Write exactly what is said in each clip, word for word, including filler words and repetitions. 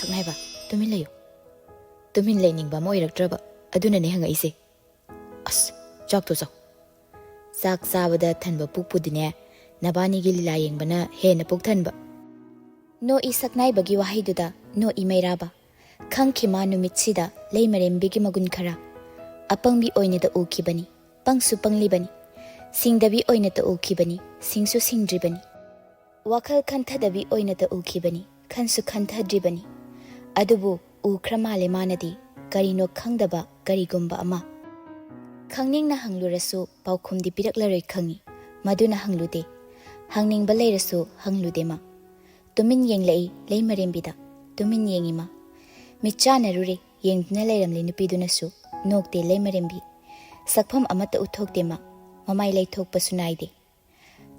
ꯁꯛꯅꯥꯏꯕ, ꯇꯨꯃꯤꯟ ꯂꯩꯌꯨ꯫ ꯇꯨꯃꯤꯟ ꯂꯩꯅꯤꯡꯕ ꯑꯃ ꯑꯣꯏꯔꯛꯇ꯭ꯔꯕ, ꯑꯗꯨꯅꯅꯦ ꯍꯪꯉꯛꯏꯁꯦ꯫ ꯑꯁ, ꯆꯥꯛꯇꯣ ꯆꯥꯎ꯫ ꯆꯥꯛ ꯆꯥꯕꯗ ꯊꯟꯕ ꯄꯨꯛꯄꯨꯗꯤꯅꯦ, ꯅꯕꯥꯅꯤꯒꯤ ꯂꯤꯂꯥ ꯌꯦꯡꯕꯅ ꯍꯦꯟꯅ ꯄꯨꯛ ꯊꯟꯕ꯫ ꯅꯣꯛꯏ ꯁꯛꯅꯥꯏꯕꯒꯤ ꯋꯥꯍꯩꯗꯨꯗ ꯅꯣꯛꯏ ꯃꯩꯔꯥꯕ꯫ ꯈꯪꯈꯤ ꯃꯥ ꯅꯨꯃꯤꯠꯁꯤꯗ ꯂꯩꯃꯔꯦꯝꯕꯤꯒꯤ ꯃꯒꯨꯟ ꯈꯔ꯫ ꯑꯄꯪꯕꯤ ꯑꯣꯏꯅꯇ ꯎꯈꯤꯕꯅꯤ, ꯄꯪꯁꯨ ꯄꯪꯂꯤꯕꯅꯤ꯫ ꯁꯤꯡꯗꯕꯤ ꯑꯣꯏꯅꯇ ꯎꯈꯤꯕꯅꯤ, ꯁꯤꯡꯁꯨ ꯁꯤꯡꯗ꯭ꯔꯤꯕꯅꯤ꯫ ꯋꯥꯈꯜ ꯈꯟꯊꯗꯕꯤ ꯑꯣꯏꯅꯇ ꯎꯈꯤꯕꯅꯤ, ꯈꯟꯁꯨ ꯈꯟꯊꯗ꯭ꯔꯤꯕꯅꯤ꯫ ꯑꯗꯨꯕꯨ ꯎꯈ꯭ꯔ ꯃꯥꯜꯂꯦ ꯃꯥꯅꯗꯤ, ꯀꯔꯤꯅꯣ ꯈꯪꯗꯕ ꯀꯔꯤꯒꯨꯝꯕ ꯑꯃ꯫ ꯈꯪꯅꯤꯡꯅ ꯍꯪꯂꯨꯔꯁꯨ ꯄꯥꯎꯈꯨꯝꯗꯤ ꯄꯤꯔꯛꯂꯔꯣꯏ ꯈꯪꯏ, ꯃꯗꯨꯅ ꯍꯪꯂꯨꯗꯦ꯫ ꯍꯪꯅꯤꯡꯕ ꯂꯩꯔꯁꯨ ꯍꯪꯂꯨꯗꯦ ꯃꯥ꯫ ꯇꯨꯃꯤꯟ ꯌꯦꯡꯂꯛꯏ ꯂꯩꯃꯔꯦꯝꯕꯤꯗ, ꯇꯨꯃꯤꯟ ꯌꯦꯡꯉꯤ ꯃꯥ꯫ ꯃꯤꯠ ꯆꯥꯟꯅꯔꯨꯔꯦ, ꯌꯦꯡꯗꯨꯅ ꯂꯩꯔꯝꯂꯤ ꯅꯨꯄꯤꯗꯨꯅꯁꯨ, ꯅꯣꯛꯇꯦ ꯂꯩꯃꯔꯦꯝꯕꯤ꯫ ꯁꯛꯐꯝ ꯑꯃꯠꯇ ꯎꯠꯊꯣꯛꯇꯦ ꯃꯥ, ꯃꯃꯥꯏ ꯂꯩꯊꯣꯛꯄꯁꯨ ꯅꯥꯏꯗꯦ꯫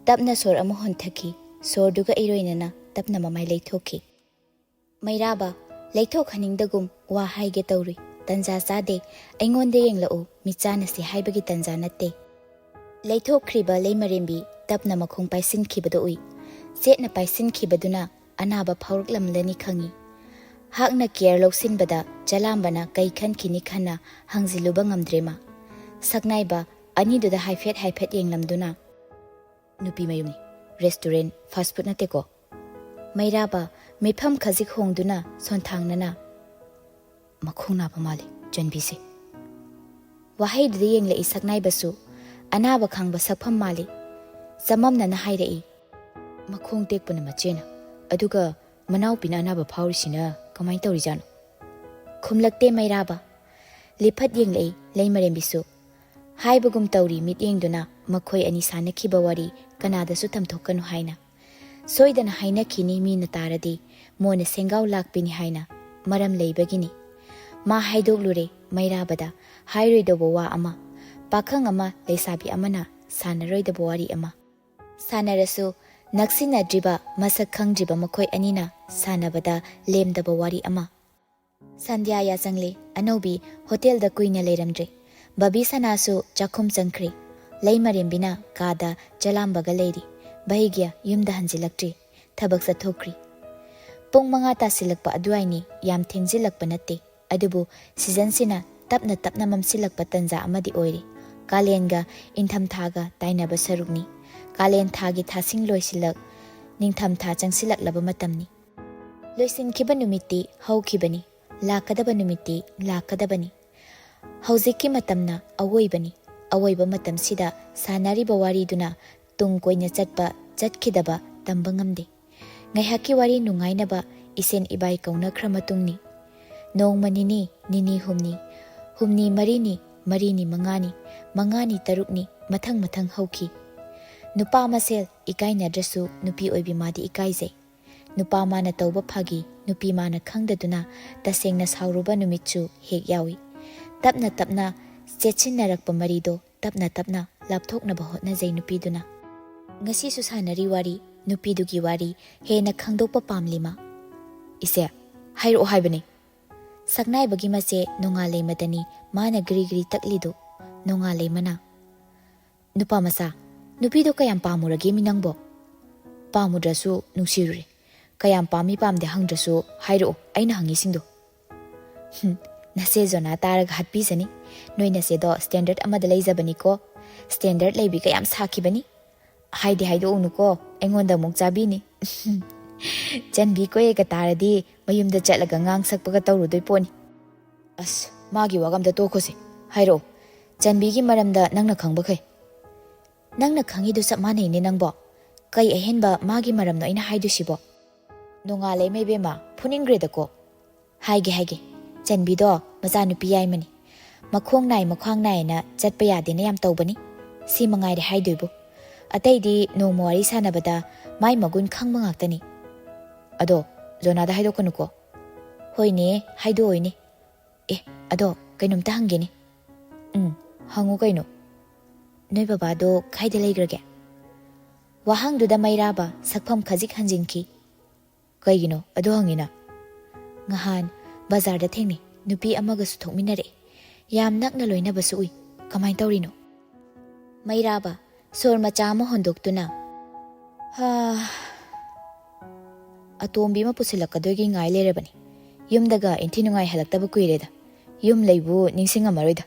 ꯇꯞꯅ ꯁꯣꯔ ꯑꯃ ꯍꯣꯟꯊꯈꯤ, ꯁꯣꯔꯗꯨꯒ ꯏꯔꯣꯏꯅꯅ ꯇꯞꯅ ꯃꯃꯥꯏ ꯂꯩꯊꯣꯛꯈꯤ꯫ ꯃꯩꯔꯥꯕ, ꯂꯩꯊꯣꯛꯍꯟꯅꯤꯡꯗꯒꯨꯝ ꯋꯥ ꯍꯥꯏꯒꯦ ꯇꯧꯔꯨꯏ, ꯇꯟꯖꯥ ꯆꯥꯗꯦ, ꯑꯩꯉꯣꯟꯗ ꯌꯦꯡꯂꯛꯎ, ꯃꯤꯠ ꯆꯥꯟꯅꯁꯤ ꯍꯥꯏꯕꯒꯤ ꯇꯟꯖꯥ ꯅꯠꯇꯦ꯫ ꯂꯩꯊꯣꯛꯈ꯭ꯔꯤꯕ ꯂꯩꯃꯔꯦꯝꯕꯤ ꯇꯞꯅ ꯃꯈꯣꯡ ꯄꯥꯏꯁꯤꯟꯈꯤꯕꯗꯨ ꯎꯏ꯫ ꯆꯦꯠꯅ ꯄꯥꯏꯁꯤꯟꯈꯤꯕꯗꯨꯅ ꯑꯅꯥꯕ ꯐꯥꯎꯔꯛꯂꯝꯂꯅꯤ ꯈꯪꯏ꯫ ꯍꯥꯛꯅ ꯀꯦꯌꯔ ꯂꯧꯁꯤꯟꯕꯗ ꯆꯂꯥꯝꯕꯅ ꯀꯩ ꯈꯟꯈꯤꯅꯤ ꯈꯟꯅ ꯍꯪꯖꯤꯜꯂꯨꯕ ꯉꯝꯗ꯭ꯔꯦ ꯃꯥ꯫ ꯁꯛꯅꯥꯏꯕ ꯑꯅꯤꯗꯨꯗ ꯍꯥꯏꯐꯦꯠ ꯍꯥꯏꯐꯦꯠ ꯌꯦꯡꯂꯝꯗꯨꯅ, "ꯅꯨꯄꯤ ꯃꯌꯨꯝꯅꯤ, ꯔꯦꯁꯇꯨꯔꯦꯟ, ꯐꯥꯁ ꯐꯨꯗ ꯅꯠꯇꯦꯀꯣ?" ꯃꯩꯔꯥꯕ ꯃꯤꯐꯝ ꯈꯖꯤꯛ ꯍꯣꯡꯗꯨꯅ ꯁꯣꯟꯊꯥꯡꯅꯅ, "ꯃꯈꯣꯡ ꯅꯥꯕ ꯃꯥꯜꯂꯤ, ꯆꯟꯕꯤꯁꯦ꯫" ꯋꯥꯍꯩꯗꯨꯗ ꯌꯦꯡꯂꯛꯏ ꯁꯛꯅꯥꯏꯕꯁꯨ꯫ ꯑꯅꯥꯕ ꯈꯪꯕ ꯁꯛꯐꯝ ꯃꯥꯜꯂꯤ꯫ ꯆꯃꯝꯅꯅ ꯍꯥꯏꯔꯛꯏ, "ꯃꯈꯣꯡ ꯇꯦꯛꯄꯅ ꯃꯆꯦꯅ, ꯑꯗꯨꯒ ꯃꯅꯥꯎꯄꯤꯅ ꯑꯅꯥꯕ ꯐꯥꯎꯔꯤꯁꯤꯅ ꯀꯃꯥꯏꯅ ꯇꯧꯔꯤꯖꯥꯠꯅꯣ?" ꯈꯨꯝꯂꯛꯇꯦ ꯃꯩꯔꯥꯕ꯫ ꯂꯤꯐꯠ ꯌꯦꯡꯂꯛꯏ ꯂꯩꯃꯔꯦꯝꯕꯤꯁꯨ꯫ ꯍꯥꯏꯕꯒꯨꯝ ꯇꯧꯔꯤ ꯃꯤꯠꯌꯦꯡꯗꯨꯅ ꯃꯈꯣꯏ ꯑꯅꯤ ꯁꯥꯟꯅꯈꯤꯕ ꯋꯥꯔꯤ ꯀꯅꯥꯗꯁꯨ ꯇꯝꯊꯣꯛꯀꯅꯨ ꯍꯥꯏꯅ꯫ ꯁꯣꯏꯗꯅ ꯍꯥꯏꯅꯈꯤꯅꯤ ꯃꯤꯅ ꯇꯥꯔꯗꯤ, ꯃꯣꯟꯅ ꯁꯦꯡꯒꯥꯎ ꯂꯥꯛꯄꯤꯅꯤ ꯍꯥꯏꯅ꯫ ꯃꯔꯝ ꯂꯩꯕꯒꯤꯅꯤ꯫ ꯃꯥ ꯍꯥꯏꯗꯣꯛꯂꯨꯔꯦ ꯃꯩꯔꯥꯕꯗ ꯍꯥꯏꯔꯣꯏꯗꯧꯕ ꯋꯥ ꯑꯃ, ꯄꯥꯈꯪ ꯑꯃ ꯂꯩꯁꯥꯕꯤ ꯑꯃꯅ ꯁꯥꯟꯅꯔꯣꯏꯗꯕ ꯋꯥꯔꯤ ꯑꯃ꯫ ꯁꯥꯟꯅꯔꯁꯨ ꯅꯛꯁꯤꯟꯅꯗ꯭ꯔꯤꯕ ꯃꯁꯛ ꯈꯪꯗ꯭ꯔꯤꯕ ꯃꯈꯣꯏ ꯑꯅꯤꯅ ꯁꯥꯟꯅꯕꯗ ꯂꯦꯝꯗꯕ ꯋꯥꯔꯤ ꯑꯃ꯫ ꯁꯟꯙ꯭ꯌꯥ ꯌꯥꯆꯪꯂꯦ꯫ ꯑꯅꯧꯕꯤ ꯍꯣꯇꯦꯜꯗ ꯀꯨꯏꯅ ꯂꯩꯔꯝꯗ꯭ꯔꯦ꯫ ꯕꯕꯤ ꯁꯅꯥꯁꯨ ꯆꯥꯛꯈꯨꯝ ꯆꯪꯈ꯭ꯔꯦ꯫ ꯂꯩꯃꯔꯦꯝꯕꯤꯅ ꯀꯥꯗ ꯆꯂꯥꯝꯕꯒ ꯂꯩꯔꯤ꯫ ꯚꯩꯒ꯭ꯌ ꯌꯨꯝꯗ ꯍꯟꯖꯤꯜꯂꯛꯇ꯭ꯔꯤ꯫ ꯊꯕꯛ ꯆꯠꯊꯣꯛꯈ꯭ꯔꯤ꯫ ꯄꯨꯡ ꯃꯉꯥ ꯇꯥꯁꯤꯜꯂꯛꯄ ꯑꯗꯨꯋꯥꯏꯅꯤ, ꯌꯥꯝ ꯊꯦꯡꯖꯤꯜꯂꯛꯄ ꯅꯠꯇꯦ꯫ ꯑꯗꯨꯕꯨ ꯁꯤꯖꯟꯁꯤꯅ ꯇꯞꯅ ꯇꯞꯅ ꯃꯝꯁꯤꯜꯂꯛꯄ ꯇꯟꯖꯥ ꯑꯃꯗꯤ ꯑꯣꯏꯔꯤ꯫ ꯀꯥꯂꯦꯟꯒ ꯏꯪꯊꯝꯊꯥꯒ ꯇꯥꯏꯅꯕ ꯁꯔꯨꯛꯅꯤ꯫ ꯀꯥꯂꯦꯟ ꯊꯥꯒꯤ ꯊꯥꯁꯤꯡ ꯂꯣꯏꯁꯤꯜꯂꯛ, ꯅꯤꯡꯊꯝꯊꯥ ꯆꯪꯁꯤꯜꯂꯛꯂꯕ ꯃꯇꯝꯅꯤ꯫ ꯂꯣꯏꯁꯤꯟꯈꯤꯕ ꯅꯨꯃꯤꯠꯇꯤ ꯍꯧꯈꯤꯕꯅꯤ, ꯂꯥꯛꯀꯗꯕ ꯅꯨꯃꯤꯠꯇꯤ ꯂꯥꯛꯀꯗꯕꯅꯤ꯫ ꯍꯧꯖꯤꯛꯀꯤ ꯃꯇꯝꯅ ꯑꯋꯣꯏꯕꯅꯤ꯫ ꯑꯋꯣꯏꯕ ꯃꯇꯝꯁꯤꯗ ꯁꯥꯟꯅꯔꯤꯕ ꯋꯥꯔꯤꯗꯨꯅ ꯇꯨꯡ ꯀꯣꯏꯅ ꯆꯠꯄ ꯆꯠꯈꯤꯗꯕ ꯇꯝꯕ ꯉꯝꯗꯦ꯫ ꯉꯥꯏꯍꯥꯛꯀꯤ ꯋꯥꯔꯤ ꯅꯨꯡꯉꯥꯏꯅꯕ ꯏꯁꯦꯟ ꯏꯕꯥꯏ ꯀꯧꯅꯈ꯭ꯔ ꯃꯇꯨꯡꯅꯤ꯫ ꯅꯣꯡꯃ ꯅꯤꯅꯤ, ꯅꯤꯅꯤ ꯍꯨꯝꯅꯤ, ꯍꯨꯝꯅꯤ ꯃꯔꯤꯅꯤ, ꯃꯔꯤꯅꯤ ꯃꯉꯥꯅꯤ, ꯃꯉꯥꯅꯤ ꯇꯔꯨꯛꯅꯤ, ꯃꯊꯪ ꯃꯊꯪ ꯍꯧꯈꯤ꯫ ꯅꯨꯄꯥ ꯃꯁꯦꯜ ꯏꯀꯥꯏꯅꯗ꯭ꯔꯁꯨ ꯅꯨꯄꯤ ꯑꯣꯏꯕꯤ ꯃꯥꯗꯤ ꯏꯀꯥꯏꯖꯩ꯫ ꯅꯨꯄꯥ ꯃꯥꯅ ꯇꯧꯕ ꯐꯥꯒꯤ ꯅꯨꯄꯤ ꯃꯥꯅ ꯈꯪꯗꯗꯨꯅ ꯇꯁꯦꯡꯅ ꯁꯥꯎꯔꯨꯕ ꯅꯨꯃꯤꯠꯁꯨ ꯍꯦꯛ ꯌꯥꯎꯏ꯫ ꯇꯞꯅ ꯇꯞꯅ ꯆꯦꯠꯁꯤꯟꯅꯔꯛꯄ ꯃꯔꯤꯗꯣ ꯇꯞꯅ ꯇꯞꯅ ꯂꯥꯞꯊꯣꯛꯅꯕ ꯍꯣꯠꯅꯖꯩ ꯅꯨꯄꯤꯗꯨꯅ꯫ ꯉꯁꯤꯁꯨ ꯁꯥꯟꯅꯔꯤ ꯋꯥꯔꯤ, ꯅꯨꯄꯤꯗꯨꯒꯤ ꯋꯥꯔꯤ ꯍꯦꯟꯅ ꯈꯪꯗꯣꯛꯄ ꯄꯥꯝꯂꯤ ꯃꯥ꯫ ꯏꯆꯦ, ꯍꯥꯏꯔꯛꯑꯣ ꯍꯥꯏꯕꯅꯤ꯫ ꯁꯛꯅꯥꯏꯕꯒꯤ ꯃꯆꯦ ꯅꯣꯡꯉꯥꯜꯂꯩꯃꯗꯅꯤ ꯃꯥꯅ ꯒ꯭ꯔꯤ ꯒ꯭ꯔꯤ ꯇꯛꯂꯤꯗꯨ꯫ ꯅꯣꯡꯉꯥꯜꯂꯩꯃꯅ, "ꯅꯨꯄꯥ ꯃꯆꯥ, ꯅꯨꯄꯤꯗꯣ ꯀꯌꯥꯝ ꯄꯥꯝꯃꯨꯔꯒꯦ ꯃꯤ ꯅꯪꯕꯣ?" "ꯄꯥꯝꯃꯨꯗ꯭ꯔꯁꯨ ꯅꯨꯡꯁꯤꯔꯨꯔꯦ꯫ ꯀꯌꯥꯝ ꯄꯥꯝꯃꯤ ꯄꯥꯝꯗꯦ ꯍꯪꯗ꯭ꯔꯁꯨ ꯍꯥꯏꯔꯛꯑꯣ, ꯑꯩꯅ ꯍꯪꯉꯤꯁꯤꯡꯗꯣ꯫" "ꯍꯨꯝ, ꯅꯆꯦ ꯖꯣꯅꯥ ꯇꯥꯔꯒ ꯍꯥꯠꯄꯤꯖꯅꯤ꯫ ꯅꯣꯏ ꯅꯆꯦꯗꯣ ꯁ꯭ꯇꯦꯟꯗꯔꯗ ꯑꯃꯗ ꯂꯩꯖꯕꯅꯤꯀꯣ꯫ ꯁ꯭ꯇꯦꯟꯗꯔꯗ ꯂꯩꯕꯤꯒ ꯌꯥꯝ ꯁꯥꯈꯤꯕꯅꯤ꯫ ꯍꯥꯏꯗꯤ ꯍꯥꯏꯗꯣꯛꯎꯅꯨꯀꯣ, ꯑꯩꯉꯣꯟꯗ ꯑꯃꯨꯛ ꯆꯥꯕꯤꯅꯤ꯫" "ꯆꯟꯕꯤ ꯀꯣꯏꯔꯒ ꯇꯥꯔꯗꯤ ꯃꯌꯨꯝꯗ ꯆꯠꯂꯒ ꯉꯥꯡ ꯁꯛꯄꯒ ꯇꯧꯔꯨꯗꯣꯏ ꯄꯣꯠꯅꯤ꯫" "ꯑꯁ, ꯃꯥꯒꯤ ꯋꯥꯒ ꯑꯝꯇ ꯇꯣꯛꯈꯣꯁꯦ꯫ ꯍꯥꯏꯔꯛꯑꯣ, ꯆꯟꯕꯤꯒꯤ ꯃꯔꯝꯗ ꯅꯪꯅ ꯈꯪꯕꯈꯩ꯫" "ꯅꯪꯅ ꯈꯪꯉꯤꯗꯨ ꯆꯞ ꯃꯥꯟꯅꯩꯅꯦ ꯅꯪꯕꯣ꯫ ꯀꯩ ꯑꯍꯦꯟꯕ ꯃꯥꯒꯤ ꯃꯔꯝꯅꯣ ꯑꯩꯅ ꯍꯥꯏꯗꯣꯏꯁꯤꯕꯣ?" "ꯅꯣꯡꯉꯥꯜꯂꯩꯃ ꯏꯕꯦꯝꯃ, ꯐꯨꯅꯤꯡꯈ꯭ꯔꯦꯗꯀꯣ꯫" "ꯍꯥꯏꯒꯦ, ꯍꯥꯏꯒꯦ꯫ ꯆꯟꯕꯤꯗꯣ ꯃꯆꯥꯅꯨꯄꯤ ꯌꯥꯏꯃꯅꯤ꯫ ꯃꯈꯣꯡ ꯅꯥꯏ, ꯃꯈ꯭ꯋꯥꯡ ꯅꯥꯏꯅ ꯆꯠꯄ ꯌꯥꯗꯦꯅ ꯌꯥꯝ ꯇꯧꯕꯅꯤ꯫ ꯁꯤ ꯃꯉꯥꯏꯔꯦ ꯍꯥꯏꯗꯣꯏꯕꯨ꯫ ꯑꯇꯩꯗꯤ ꯅꯣꯡꯃ ꯋꯥꯔꯤ ꯁꯥꯟꯅꯕꯗ ꯃꯥꯏ ꯃꯒꯨꯟ ꯈꯪꯕ ꯉꯥꯛꯇꯅꯤ꯫" "ꯑꯗꯣ, ꯖꯣꯅꯥꯗ ꯍꯥꯏꯗꯣꯛꯀꯅꯨꯀꯣ꯫" "ꯍꯣꯏꯅꯦ, ꯍꯥꯏꯗꯣꯛꯑꯣꯏꯅꯦ꯫ ꯑꯦ, ꯑꯗꯣ ꯀꯩꯅꯣꯝꯇ ꯍꯪꯒꯦꯅꯦ꯫" "ꯎꯝ, ꯍꯪꯉꯨ ꯀꯩꯅꯣ꯫" "ꯅꯣꯏ ꯕꯕꯥꯗꯣ ꯀꯥꯏꯗ ꯂꯩꯈ꯭ꯔꯒꯦ?" ꯋꯥꯍꯪꯗꯨꯗ ꯃꯩꯔꯥꯕ ꯁꯛꯐꯝ ꯈꯖꯤꯛ ꯍꯟꯖꯤꯟꯈꯤ꯫ "ꯀꯩꯒꯤꯅꯣ ꯑꯗꯨ ꯍꯪꯉꯤꯅ?" "ꯉꯍꯥꯟ ꯕꯖꯥꯔꯗ ꯊꯦꯡꯅꯩ, ꯅꯨꯄꯤ ꯑꯃꯒꯁꯨ ꯊꯣꯛꯃꯤꯟꯅꯔꯛꯑꯦ꯫ ꯌꯥꯝ ꯅꯛꯅ ꯂꯣꯏꯅꯕꯁꯨ ꯎꯏ꯫ ꯀꯃꯥꯏꯅ ꯇꯧꯔꯤꯅꯣ?" ꯃꯩꯔꯥꯕ ꯁꯣꯔ ꯃꯆꯥ ꯑꯃ ꯍꯣꯟꯗꯣꯛꯇꯨꯅ, "ꯍꯥ, ꯑꯇꯣꯝꯕꯤ ꯑꯃ ꯄꯨꯁꯤꯜꯂꯛꯀꯗꯣꯏꯒꯤ ꯉꯥꯏ ꯂꯩꯔꯕꯅꯤ꯫ ꯌꯨꯝꯗꯒ ꯏꯟꯊꯤ ꯅꯨꯡꯉꯥꯏ ꯍꯜꯂꯛꯇꯕ ꯀꯨꯏꯔꯦꯗ꯫ ꯌꯨꯝ ꯂꯩꯕꯨ ꯅꯤꯡꯁꯤꯡꯉꯝꯃꯔꯣꯏꯗ꯫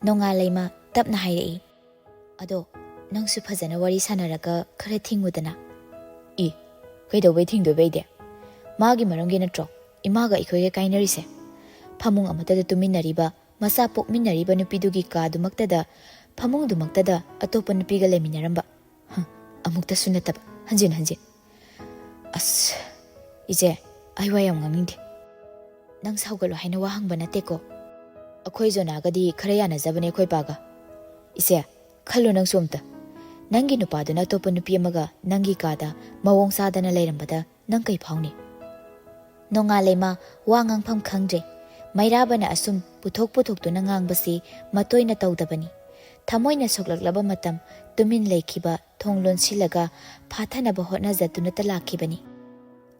ꯅꯣꯡꯉꯥꯜꯂꯩꯃ ꯇꯞꯅ ꯍꯥꯏꯔꯛꯏ꯫ "ꯑꯗꯣ ꯅꯪꯁꯨ ꯐꯖꯅ ꯋꯥꯔꯤ ꯁꯥꯟꯅꯔꯒ ꯈꯔ ꯊꯤꯡꯉꯨꯗꯅ꯫" "ꯏ, ꯀꯩꯗꯧꯕꯩ ꯊꯤꯡꯗꯣꯏꯕ ꯑꯩꯗꯤ? ꯃꯥꯒꯤ ꯃꯔꯝꯒꯤ ꯅꯠꯇ꯭ꯔꯣ ꯏꯃꯥꯒ ꯑꯩꯈꯣꯏꯒ ꯀꯥꯏꯅꯔꯤꯁꯦ? ꯐꯃꯨꯡ ꯑꯃꯠꯇꯗ ꯇꯨꯃꯤꯟꯅꯔꯤꯕ, ꯃꯆꯥ ꯄꯣꯛꯃꯤꯟꯅꯔꯤꯕ ꯅꯨꯄꯤꯗꯨꯒꯤ ꯀꯥꯗꯨꯃꯛꯇꯗ, ꯐꯃꯨꯡꯗꯨꯃꯛꯇꯗ ꯑꯇꯣꯞꯄ ꯅꯨꯄꯤꯒ ꯂꯩꯃꯤꯟꯅꯔꯝꯕ꯫ ꯍ, ꯑꯃꯨꯛꯇꯁꯨ ꯅꯠꯇꯕ, ꯍꯟꯖꯤꯟ ꯍꯟꯖꯤꯟ꯫ ꯑꯁ, ꯏꯆꯦ, ꯑꯩ ꯋꯥ ꯌꯥꯝ ꯉꯥꯡꯅꯤꯡꯗꯦ꯫ ꯅꯪ ꯁꯥꯎꯒꯠꯂꯣ ꯍꯥꯏꯅ ꯋꯥ ꯍꯪꯕ ꯅꯠꯇꯦꯀꯣ꯫ ꯑꯩꯈꯣꯏ ꯖꯣꯅꯥꯒꯗꯤ ꯈꯔ ꯌꯥꯅꯖꯕꯅꯦ ꯑꯩꯈꯣꯏ ꯄꯥꯒ꯫ ꯏꯆꯦ, ꯈꯜꯂꯨ ꯅꯪꯁꯨ ꯑꯝꯇ꯫ ꯅꯪꯒꯤ ꯅꯨꯄꯥꯗꯨꯅ ꯑꯇꯣꯞꯄ ꯅꯨꯄꯤ ꯑꯃꯒ ꯅꯪꯒꯤ ꯀꯥꯗ ꯃꯑꯣꯡ ꯆꯥꯗꯅ ꯂꯩꯔꯝꯕꯗ ꯅꯪ ꯀꯩ ꯐꯥꯎꯅꯤ?" ꯅꯣꯡꯉꯥꯜꯂꯩꯃ ꯋꯥ ꯉꯥꯡꯐꯝ ꯈꯪꯗ꯭ꯔꯦ꯫ ꯃꯩꯔꯥꯕꯅ ꯑꯁꯨꯝ ꯄꯨꯊꯣꯛ ꯄꯨꯊꯣꯛꯇꯨꯅ ꯉꯥꯡꯕꯁꯤ ꯃꯇꯣꯏꯅ ꯇꯧꯗꯕꯅꯤ꯫ ꯊꯃꯣꯏꯅ ꯁꯣꯛꯂꯛꯂꯕ ꯃꯇꯝ ꯇꯨꯃꯤꯟ ꯂꯩꯈꯤꯕ ꯊꯣꯡ ꯂꯣꯟꯁꯤꯜꯂꯒ ꯐꯥꯊꯅꯕ ꯍꯣꯠꯅꯖꯗꯨꯅꯇ ꯂꯥꯛꯈꯤꯕꯅꯤ꯫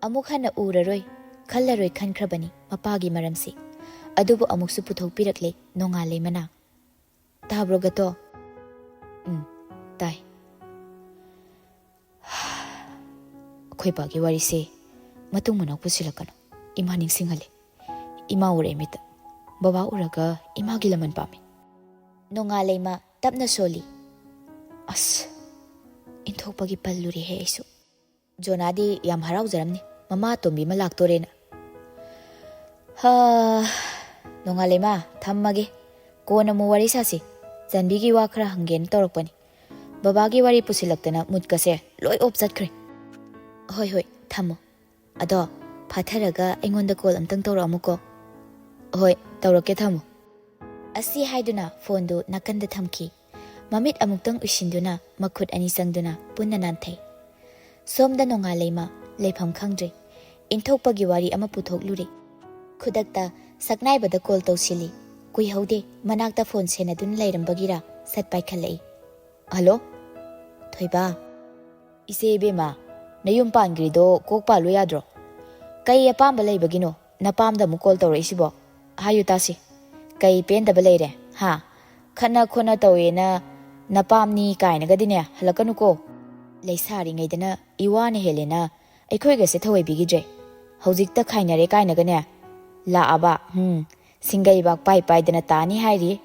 ꯑꯃꯨꯛ ꯍꯟꯅ ꯎꯔꯔꯣꯏ, ꯈꯜꯂꯔꯣꯏ ꯈꯟꯈ꯭ꯔꯕꯅꯤ ꯃꯄꯥꯒꯤ ꯃꯔꯝꯁꯤ꯫ ꯑꯗꯨꯕꯨ ꯑꯃꯨꯛꯁꯨ ꯄꯨꯊꯣꯛꯄꯤꯔꯛꯂꯦ ꯅꯣꯡꯉꯥꯜꯂꯩꯃꯅ꯫ "ꯇꯥꯕ꯭ꯔꯣ ꯒꯇꯣ?" "ꯎꯝ, ꯇꯥꯏ꯫" ꯑꯩꯈꯣꯏ ꯄꯥꯒꯤ ꯋꯥꯔꯤꯁꯦ ꯃꯇꯨꯡ ꯃꯅꯥꯎ ꯄꯨꯁꯤꯜꯂꯛꯀꯅꯨ꯫ ꯏꯃꯥ ꯅꯤꯡꯁꯤꯡꯍꯜꯂꯦ꯫ ꯏꯃꯥ ꯎꯔꯛꯑꯦ ꯃꯤꯠꯇ꯫ ꯕꯕꯥ ꯎꯔꯒ ꯏꯃꯥꯒꯤ ꯂꯃꯟ ꯄꯥꯝꯃꯤ꯫ ꯅꯣꯡꯉꯥꯜꯂꯩꯃ ꯇꯞꯅ ꯁꯣꯜꯂꯤ꯫ ꯑꯁ, ꯏꯟꯊꯣꯛꯄꯒꯤ ꯄꯜꯂꯨꯔꯦꯍꯦ ꯑꯩꯁꯨ꯫ ꯖꯣꯅꯥꯗꯤ ꯌꯥꯝ ꯍꯔꯥꯎꯖꯔꯝꯅꯤ, ꯃꯃꯥ ꯑꯇꯣꯝꯕꯤ ꯑꯃ ꯂꯥꯛꯇꯣꯔꯦꯅ꯫ ꯍꯥ, ꯅꯣꯡꯉꯥꯜꯂꯩꯃ, ꯊꯝꯃꯒꯦ꯫ ꯀꯣꯟꯅ ꯑꯃꯨꯛ ꯋꯥꯔꯤ ꯁꯥꯁꯤ꯫ ꯆꯟꯕꯤꯒꯤ ꯋꯥ ꯈꯔ ꯍꯪꯒꯦꯅ ꯇꯧꯔꯛꯄꯅꯤ꯫ ꯕꯕꯥꯒꯤ ꯋꯥꯔꯤ ꯄꯨꯁꯤꯜꯂꯛꯇꯅ ꯃꯨꯠꯀꯁꯦ ꯂꯣꯏ ꯑꯣꯞ ꯆꯠꯈ꯭ꯔꯦ꯫ ꯍꯣꯏ, ꯍꯣꯏ, ꯊꯝꯃꯣ꯫ ꯑꯗꯣ ꯐꯥꯊꯔꯒ ꯑꯩꯉꯣꯟꯗ ꯀꯣꯜ ꯑꯝꯇꯪ ꯇꯧꯔꯛꯑꯝꯃꯨꯀꯣ꯫ ꯍꯣꯏ, ꯇꯧꯔꯛꯀꯦ, ꯊꯝꯃꯣ꯫ ꯑꯁꯤ ꯍꯥꯏꯗꯨꯅ ꯐꯣꯟꯗꯨ ꯅꯥꯀꯟꯗ ꯊꯝꯈꯤ꯫ ꯃꯃꯤꯠ ꯑꯃꯨꯛꯇꯪ ꯎꯏꯁꯤꯟꯗꯨꯅ ꯃꯈꯨꯠ ꯑꯅꯤ ꯆꯪꯗꯨꯅ ꯄꯨꯟꯅ ꯅꯥꯟꯊꯩ꯫ ꯁꯣꯝꯗ ꯅꯣꯡꯉꯥꯜꯂꯩꯃ ꯂꯩꯐꯝ ꯈꯪꯗ꯭ꯔꯦ꯫ ꯏꯟꯊꯣꯛꯄꯒꯤ ꯋꯥꯔꯤ ꯑꯃ ꯄꯨꯊꯣꯛꯂꯨꯔꯦ꯫ ꯈꯨꯗꯛꯇ ꯁꯛꯅꯥꯏꯕꯗ ꯀꯣꯜ ꯇꯧꯁꯤꯜꯂꯤ꯫ ꯀꯨꯏꯍꯧꯗꯦ, ꯃꯅꯥꯛꯇ ꯐꯣꯟ ꯁꯦꯟꯅꯗꯨꯅ ꯂꯩꯔꯝꯕꯒꯤꯔꯥ ꯁꯠ ꯄꯥꯏꯈꯠꯂꯛꯏ꯫ "ꯍꯜꯂꯣ, ꯊꯣꯏꯕ꯫" "ꯏꯆꯦ ꯏꯕꯦꯝꯃ, ꯅꯌꯨꯝ ꯄꯥꯟꯈ꯭ꯔꯤꯗꯣ ꯀꯣꯛ ꯄꯥꯜꯂꯨ ꯌꯥꯗ꯭ꯔꯣ? ꯀꯩ ꯑꯄꯥꯝꯕ ꯂꯩꯕꯒꯤꯅꯣ ꯅꯄꯥꯝꯗ ꯑꯃꯨꯛ ꯀꯣꯜ ꯇꯧꯔꯛꯏꯁꯤꯕꯣ? ꯍꯥꯏꯌꯨ ꯇꯥꯁꯤ, ꯀꯩ ꯄꯦꯟꯗꯕ ꯂꯩꯔꯦ, ꯍꯥ? ꯈꯠꯅ ꯈꯣꯠꯅ ꯇꯧꯋꯦꯅ ꯅꯄꯥꯝꯅꯤ ꯀꯥꯏꯅꯒꯗꯤꯅꯦ ꯍꯜꯂꯛꯀꯅꯨꯀꯣ꯫ ꯂꯩꯁꯥꯔꯤꯉꯩꯗꯅ ꯏꯋꯥꯅ ꯍꯦꯜꯂꯦꯅ ꯑꯩꯈꯣꯏꯒꯁꯦ ꯊꯧꯑꯣꯏꯕꯤꯈꯤꯗ꯭ꯔꯦ꯫ ꯍꯧꯖꯤꯛꯇ ꯈꯥꯏꯅꯔꯦ ꯀꯥꯏꯅꯒꯅꯦ ꯂꯥꯛꯑꯕ꯫ ꯎꯝ, ꯁꯤꯡꯒꯩꯕꯥꯛ ꯄꯥꯏ ꯄꯥꯏꯗꯅ ꯇꯥꯅꯤ ꯍꯥꯏꯔꯤ꯫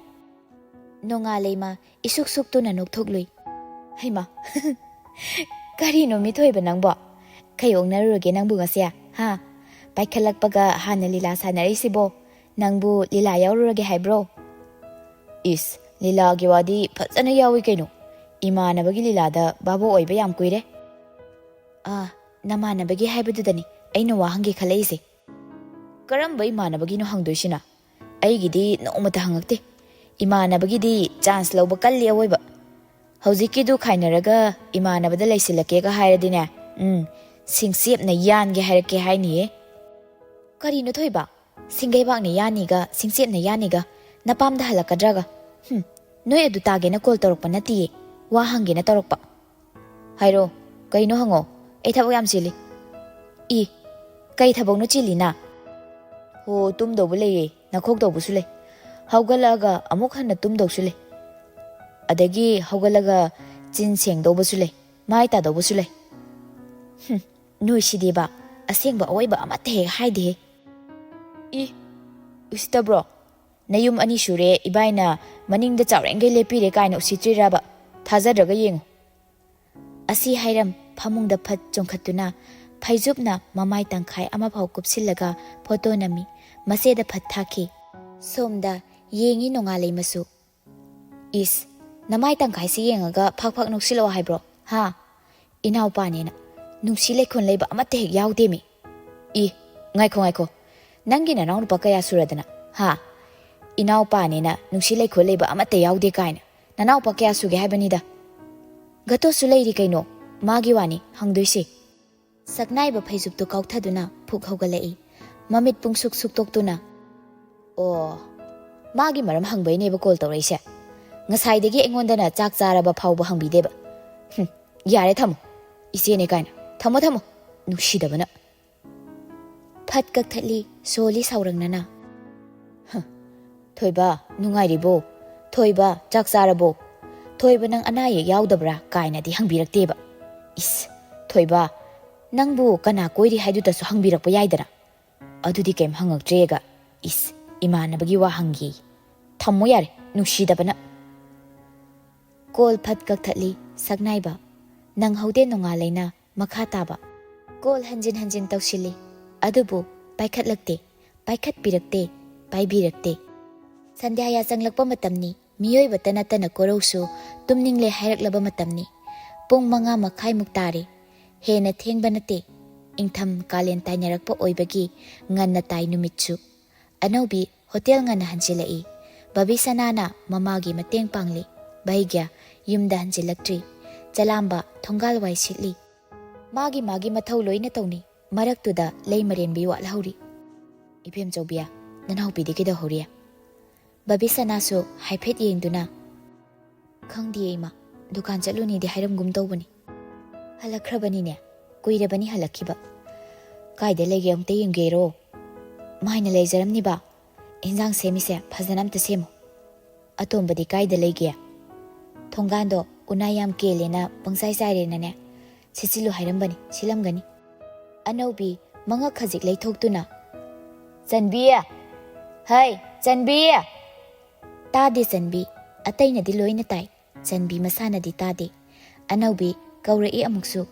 ꯅꯣꯡꯉꯥꯂꯩꯃ ꯏꯁꯨꯛ ꯁꯨꯛꯇꯨꯅ ꯅꯣꯛꯊꯣꯛꯂꯨꯏ꯫ ꯍꯩꯃꯥ, ꯀꯔꯤꯅꯣ ꯃꯤꯊꯣꯏꯕ ꯅꯪꯕꯣ? ꯀꯩ ꯑꯣꯛꯅꯔꯨꯔꯒꯦ ꯅꯪꯕꯨ ꯉꯁꯤ? ꯍꯥ? ꯄꯥꯏꯈꯠꯂꯛꯄꯒ ꯍꯥꯟꯅ ꯂꯤꯂꯥ ꯁꯥꯟꯅꯔꯛꯏꯁꯤꯕꯣ? ꯅꯪꯕꯨ ꯂꯤꯂꯥ ꯌꯥꯎꯔꯨꯔꯒꯦ ꯍꯥꯏꯕ꯭ꯔꯣ? ꯏꯁ, ꯂꯤꯂꯥꯒꯤ ꯋꯥꯗꯤ ꯐꯖꯅ ꯌꯥꯎꯏ ꯀꯩꯅꯣ꯫ ꯏꯃꯥꯟꯅꯕꯒꯤ ꯂꯤꯂꯥꯗ ꯚꯥꯕꯣꯛ ꯑꯣꯏꯕ ꯌꯥꯝ ꯀꯨꯏꯔꯦ꯫ ꯑꯥ, ꯅꯃꯥꯟꯅꯕꯒꯤ ꯍꯥꯏꯕꯗꯨꯗꯅꯤ ꯑꯩꯅ ꯋꯥ ꯍꯪꯒꯦ ꯈꯜꯂꯛꯏꯁꯦ꯫ ꯀꯔꯝꯕ ꯏꯃꯥꯟꯅꯕꯒꯤꯅꯣ ꯍꯪꯗꯣꯏꯁꯤꯅ? ꯑꯩꯒꯤꯗꯤ ꯅꯣꯡꯃꯇ ꯍꯪꯉꯛꯇꯦ꯫ ꯏꯃꯥꯟꯅꯕꯒꯤꯗꯤ ꯆꯥꯟꯁ ꯂꯧꯕ ꯀꯜꯂꯤ ꯑꯋꯣꯏꯕ꯫ ꯍꯧꯖꯤꯛꯀꯤꯗꯨ ꯈꯥꯏꯅꯔꯒ ꯏꯃꯥꯟꯅꯕꯗ ꯂꯩꯁꯤꯜꯂꯛꯀꯦꯒ ꯍꯥꯏꯔꯗꯤꯅꯦ, ꯎꯝ, ꯁꯤꯡꯆꯦꯞꯅ ꯌꯥꯟꯒꯦ ꯍꯥꯏꯔꯛꯀꯦ ꯍꯥꯏꯅꯤꯌꯦ꯫ ꯀꯔꯤꯅꯣ ꯊꯣꯏꯕ? ꯁꯤꯡꯒꯩꯕꯥꯛꯅ ꯌꯥꯅꯤꯒ ꯁꯤꯡꯆꯦꯞꯅ ꯌꯥꯅꯤꯒ ꯅꯄꯥꯝꯗ ꯍꯜꯂꯛꯀꯗ꯭ꯔꯒ? ꯍꯨꯝ, ꯅꯣꯏ ꯑꯗꯨ ꯇꯥꯒꯦꯅ ꯀꯣꯜ ꯇꯧꯔꯛꯄ ꯅꯠꯇꯤꯌꯦ, ꯋꯥ ꯍꯪꯒꯦꯅ ꯇꯧꯔꯛꯄ꯫ ꯍꯥꯏꯔꯣ, ꯀꯩꯅꯣ ꯍꯪꯉꯣ, ꯑꯩ ꯊꯕꯛ ꯌꯥꯝ ꯆꯤꯜꯂꯤ꯫ ꯏ, ꯀꯩ ꯊꯕꯛꯅꯣ ꯆꯤꯜꯂꯤꯅ? ꯍꯣ, ꯇꯨꯝꯗꯧꯕ ꯂꯩꯌꯦ, ꯅꯈꯣꯛ ꯇꯧꯕꯁꯨ ꯂꯩ꯫ ꯍꯧꯒꯠꯂꯛꯑꯒ ꯑꯃꯨꯛ ꯍꯟꯅ ꯇꯨꯝꯗꯧꯁꯨ ꯂꯩ꯫ ꯑꯗꯒꯤ ꯍꯧꯒꯠꯂꯒ ꯆꯤꯟ ꯁꯦꯡꯗꯧꯕꯁꯨ ꯂꯩ, ꯃꯥꯏ ꯇꯥꯗꯧꯕꯁꯨ ꯂꯩ꯫ ꯍꯨꯝ, ꯅꯣꯏꯁꯤꯗꯤꯕ, ꯑꯁꯦꯡꯕ ꯑꯋꯣꯏꯕ ꯑꯃꯠꯇ ꯍꯦꯛ ꯍꯥꯏꯗꯦꯍꯦ꯫ ꯏ, ꯎꯁꯤꯠꯇꯕ꯭ꯔꯣ? ꯅꯌꯨꯝ ꯑꯅꯤ ꯁꯨꯔꯦ ꯏꯕꯥꯏꯅ ꯃꯅꯤꯡꯗ ꯆꯥꯎꯔꯦꯡꯒꯩ ꯂꯦꯞꯄꯤꯔꯦ ꯀꯥꯏꯅ ꯎꯁꯤꯠꯇ꯭ꯔꯤꯔꯕ? ꯊꯥꯖꯗ꯭ꯔꯒ ꯌꯦꯡꯉꯨ꯫ ꯑꯁꯤ ꯍꯥꯏꯔꯝ ꯐꯃꯨꯡꯗ ꯐꯠ ꯆꯣꯡꯈꯠꯇꯨꯅ ꯐꯩꯖꯨꯞꯅ ꯃꯃꯥꯏ ꯇꯪꯈꯥꯏ ꯑꯃꯐꯥꯎ ꯀꯨꯞꯁꯤꯜꯂꯒ ꯐꯣꯇꯣ ꯅꯝꯃꯤ꯫ ꯃꯆꯦꯗ ꯐꯠ ꯊꯥꯈꯤ꯫ ꯁꯣꯝꯗ ꯌꯦꯡꯉꯤ ꯅꯣꯡꯉꯥꯂꯩꯃꯁꯨ꯫ ꯏꯁ, ꯅꯃꯥꯏ ꯇꯪꯈꯥꯏꯁꯤ ꯌꯦꯡꯉꯒ ꯐꯥꯛ ꯐꯥꯛ ꯅꯣꯛꯁꯤꯜꯂꯛꯑꯣ ꯍꯥꯏꯕ꯭ꯔꯣ? ꯍꯥ? ꯏꯅꯥꯎꯄꯥꯅꯦꯅ ꯅꯨꯡꯁꯤ ꯂꯩꯈꯣꯟ ꯂꯩꯕ ꯑꯃꯠꯇ ꯍꯦꯛ ꯌꯥꯎꯗꯦꯃꯤ꯫ ꯏ, ꯉꯥꯏꯈꯣ ꯉꯥꯏꯈꯣ, ꯅꯪꯒꯤ ꯅꯅꯥꯎꯅꯨꯄꯥ ꯀꯌꯥ ꯁꯨꯔꯗꯅ? ꯍꯥ? ꯏꯅꯥꯎꯄꯥꯅꯦꯅ ꯅꯨꯡꯁꯤ ꯂꯩꯈꯣꯜ ꯂꯩꯕ ꯑꯃꯠꯇ ꯌꯥꯎꯗꯦ ꯀꯥꯏꯅ꯫ ꯅꯅꯥꯎꯄꯥ ꯀꯌꯥ ꯁꯨꯒꯦ ꯍꯥꯏꯕꯅꯤꯗ? ꯒꯇꯣꯁꯨ ꯂꯩꯔꯤ ꯀꯩꯅꯣ, ꯃꯥꯒꯤ ꯋꯥꯅꯤ ꯍꯪꯗꯣꯏꯁꯦ꯫ ꯁꯛꯅꯥꯏꯕ ꯐꯩꯖꯨꯞꯇꯨ ꯀꯥꯎꯊꯗꯨꯅ ꯐꯨꯛ ꯍꯧꯒꯠꯂꯛꯏ꯫ ꯃꯃꯤꯠ ꯄꯨꯡꯁꯨꯛ ꯁꯨꯛꯇꯣꯛꯇꯨꯅ꯫ ꯑꯣ, ꯃꯥꯒꯤ ꯃꯔꯝ ꯍꯪꯕꯩꯅꯦꯕ ꯀꯣꯜ ꯇꯧꯔꯛꯏꯁꯦ꯫ ꯉꯁꯥꯏꯗꯒꯤ ꯑꯩꯉꯣꯟꯗꯅ ꯆꯥꯛ ꯆꯥꯔꯕ ꯐꯥꯎꯕ ꯍꯪꯕꯤꯗꯦꯕ꯫ ꯍꯨꯝ, ꯌꯥꯔꯦ ꯊꯝꯃꯣ꯫ ꯏꯆꯦꯅꯦ ꯀꯥꯏꯅ꯫ ꯊꯝꯃꯣ ꯊꯝꯃꯣ꯫ ꯅꯨꯡꯁꯤꯗꯕꯅ꯫ ꯐꯠ ꯀꯛꯊꯠꯂꯤ ꯁꯣꯂꯤ ꯁꯥꯎꯔꯪꯅꯅ꯫ ꯍ, ꯊꯣꯏꯕ, ꯅꯨꯡꯉꯥꯏꯔꯤꯕꯣ? ꯊꯣꯏꯕ, ꯆꯥꯛ ꯆꯥꯔꯕꯣ? ꯊꯣꯏꯕ, ꯅꯪ ꯑꯅꯥ ꯑꯌꯦꯛ ꯌꯥꯎꯗꯕ꯭ꯔꯥ? ꯀꯥꯏꯅꯗꯤ ꯍꯪꯕꯤꯔꯛꯇꯦꯕ꯫ ꯏꯁ, ꯊꯣꯏꯕ, "ꯅꯪꯕꯨ ꯀꯅꯥ ꯀꯣꯏꯔꯤ ꯍꯥꯏꯗꯨꯗꯁꯨ ꯍꯪꯕꯤꯔꯛꯄ ꯌꯥꯏꯗꯅ?" "ꯑꯗꯨꯗꯤ ꯀꯩꯝ ꯍꯪꯉꯛꯇ꯭ꯔꯦꯒ꯫ ꯏꯁ, ꯏꯃꯥꯟꯅꯕꯒꯤ ꯋꯥ ꯍꯪꯒꯦ꯫ ꯊꯝꯃꯣ ꯌꯥꯔꯦ, ꯅꯨꯡꯁꯤꯗꯕꯅ꯫" ꯀꯣꯜ ꯐꯠ ꯀꯛꯊꯠꯂꯤ ꯁꯛꯅꯥꯏꯕ꯫ ꯅꯪꯍꯧꯗꯦ ꯅꯣꯡꯉꯥꯜꯂꯩꯅ ꯃꯈꯥ ꯇꯥꯕ꯫ ꯀꯣꯜ ꯍꯟꯖꯤꯟ ꯍꯟꯖꯤꯟ ꯇꯧꯁꯤꯜꯂꯤ, ꯑꯗꯨꯕꯨ ꯄꯥꯏꯈꯠꯂꯛꯇꯦ, ꯄꯥꯏꯈꯠꯄꯤꯔꯛꯇꯦ, ꯄꯥꯏꯕꯤꯔꯛꯇꯦ꯫ ꯁꯟꯙ꯭ꯌꯥ ꯌꯥꯆꯪꯂꯛꯄ ꯃꯇꯝꯅꯤ꯫ ꯃꯤꯑꯣꯏꯕꯇ ꯅꯠꯇꯅ ꯀꯣꯔꯧꯁꯨ ꯇꯨꯝꯅꯤꯡꯂꯦ ꯍꯥꯏꯔꯛꯂꯕ ꯃꯇꯝꯅꯤ꯫ ꯄꯨꯡ ꯃꯉꯥ ꯃꯈꯥꯏꯃꯨꯛ ꯇꯥꯔꯦ꯫ ꯍꯦꯟꯅ ꯊꯦꯡꯕ ꯅꯠꯇꯦ꯫ ꯏꯪꯊꯝ ꯀꯥꯂꯦꯟ ꯇꯥꯏꯅꯔꯛꯄ ꯑꯣꯏꯕꯒꯤ ꯉꯟꯅ ꯇꯥꯏ ꯅꯨꯃꯤꯠꯁꯨ꯫ ꯑꯅꯧꯕꯤ ꯍꯣꯇꯦꯜ ꯉꯟꯅ ꯍꯟꯖꯤꯜꯂꯛꯏ꯫ ꯕꯕꯤꯁꯅꯥꯅ ꯃꯃꯥꯒꯤ ꯃꯇꯦꯡ ꯄꯥꯡꯂꯤ꯫ ꯚꯩꯒ꯭ꯌ ꯌꯨꯝꯗ ꯍꯟꯖꯤꯜꯂꯛꯇ꯭ꯔꯤ꯫ ꯆꯂꯥꯝꯕ ꯊꯣꯡꯒꯥꯜ ꯋꯥꯏ ꯁꯤꯠꯂꯤ꯫ ꯃꯥꯒꯤ ꯃꯥꯒꯤ ꯃꯊꯧ ꯂꯣꯏꯅ ꯇꯧꯅꯤ꯫ ꯃꯔꯛꯇꯨꯗ ꯂꯩ ꯃꯔꯦꯟꯕꯤ ꯋꯥꯠꯍꯧꯔꯤ꯫ "ꯏꯕꯦꯝꯆꯧꯕꯤ, ꯅꯅꯥꯎꯄꯤꯗꯤ ꯀꯩꯗꯧꯍꯧꯔꯤ?" ꯕꯕꯤꯁꯅꯥꯁꯨ ꯍꯥꯏꯐꯦꯠ ꯌꯦꯡꯗꯨꯅ, "ꯈꯪꯗꯤꯌꯦ ꯏꯃꯥ, ꯗꯨꯀꯥꯟ ꯆꯠꯂꯨꯅꯤꯗꯤ ꯍꯥꯏꯔꯝꯒꯨꯝ ꯇꯧꯕꯅꯤ꯫" "ꯍꯜꯂꯛꯈ꯭ꯔꯕꯅꯤꯅꯦ, ꯀꯨꯏꯔꯕꯅꯤ ꯍꯜꯂꯛꯈꯤꯕ꯫" "ꯀꯥꯏꯗ ꯂꯩꯒꯦ ꯑꯃꯨꯛꯇ ꯌꯦꯡꯒꯦꯔꯣ?" "ꯃꯥꯏꯅ ꯂꯩꯖꯔꯝꯅꯤꯕ, ꯏꯟꯖꯥꯡ ꯁꯦꯝꯃꯤꯁꯦ ꯐꯖꯅ ꯑꯝꯇ ꯁꯦꯝꯃꯨ꯫" "ꯑꯇꯣꯝꯕꯗꯤ ꯀꯥꯏꯗ ꯂꯩꯒꯦ?" "ꯊꯣꯡꯒꯥꯟꯗꯣ ꯎꯅꯥ ꯌꯥꯝ ꯀꯦꯜꯂꯦꯅ ꯄꯪꯆꯥꯏ ꯆꯥꯏꯔꯦꯅꯅꯦ, ꯁꯤꯠꯆꯤꯜꯂꯨ ꯍꯥꯏꯔꯝꯕꯅꯤ, ꯁꯤꯜꯂꯝꯒꯅꯤ꯫" ꯑꯅꯧꯕꯤ ꯃꯉꯛ ꯈꯖꯤꯛ ꯂꯩꯊꯣꯛꯇꯨꯅ, "ꯆꯟꯕꯤ! ꯍꯩ, ꯆꯟꯕꯤ!" ꯇꯥꯗꯦ ꯆꯟꯕꯤ꯫ ꯑꯇꯩꯅꯗꯤ ꯂꯣꯏꯅ ꯇꯥꯏ, ꯆꯟꯕꯤ ꯃꯁꯥꯅꯗꯤ ꯇꯥꯗꯦ꯫ ꯑꯅꯧꯕꯤ ꯀꯧꯔꯛꯏ ꯑꯃꯨꯛꯁꯨ,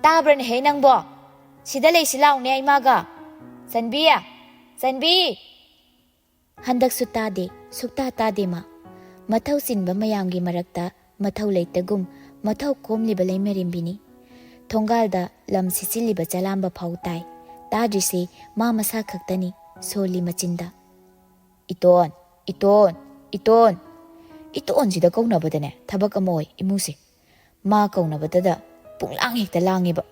"ꯇꯥꯕ꯭ꯔꯅꯦꯍꯦ ꯅꯪꯕꯣ? ꯁꯤꯗ ꯂꯩꯁꯤ ꯂꯥꯎꯅꯦ ꯏꯃꯥꯒ꯫ ꯆꯟꯕꯤ! ꯆꯟꯕꯤ!" ꯍꯟꯗꯛꯁꯨ ꯇꯥꯗꯦ, ꯁꯨꯛꯇꯥ ꯇꯥꯗꯦ ꯃꯥ꯫ ꯃꯊꯧ ꯆꯤꯟꯕ ꯃꯌꯥꯝꯒꯤ ꯃꯔꯛꯇ ꯃꯊꯧ ꯂꯩꯇꯒꯨꯝ ꯃꯊꯧ ꯀꯣꯝꯂꯤꯕ ꯂꯩꯃꯔꯦꯝꯕꯤꯅꯤ꯫ ꯊꯣꯡꯒꯥꯜꯗ ꯂꯝ ꯁꯤꯠꯆꯤꯜꯂꯤꯕ ꯆꯂꯥꯝꯕ ꯐꯥꯎ ꯇꯥꯏ꯫ ꯇꯥꯗ꯭ꯔꯤꯁꯤ ꯃꯥ ꯃꯁꯥ ꯈꯛꯇꯅꯤ, ꯁꯣꯜꯂꯤ ꯃꯆꯤꯟꯗ꯫ "ꯏꯇꯣꯟ, ꯏꯇꯣꯟ, ꯏꯇꯣꯟ!" ꯏꯇꯣꯟꯁꯤꯗ ꯀꯧꯅꯕꯗꯅꯦ ꯊꯕꯛ ꯑꯃ ꯑꯣꯏ ꯏꯃꯨꯡꯁꯦ꯫ ꯃꯥ ꯀꯧꯅꯕꯗꯗ ꯄꯨꯡꯂꯥꯡ ꯍꯦꯛꯇ ꯂꯥꯡꯉꯦꯕ꯫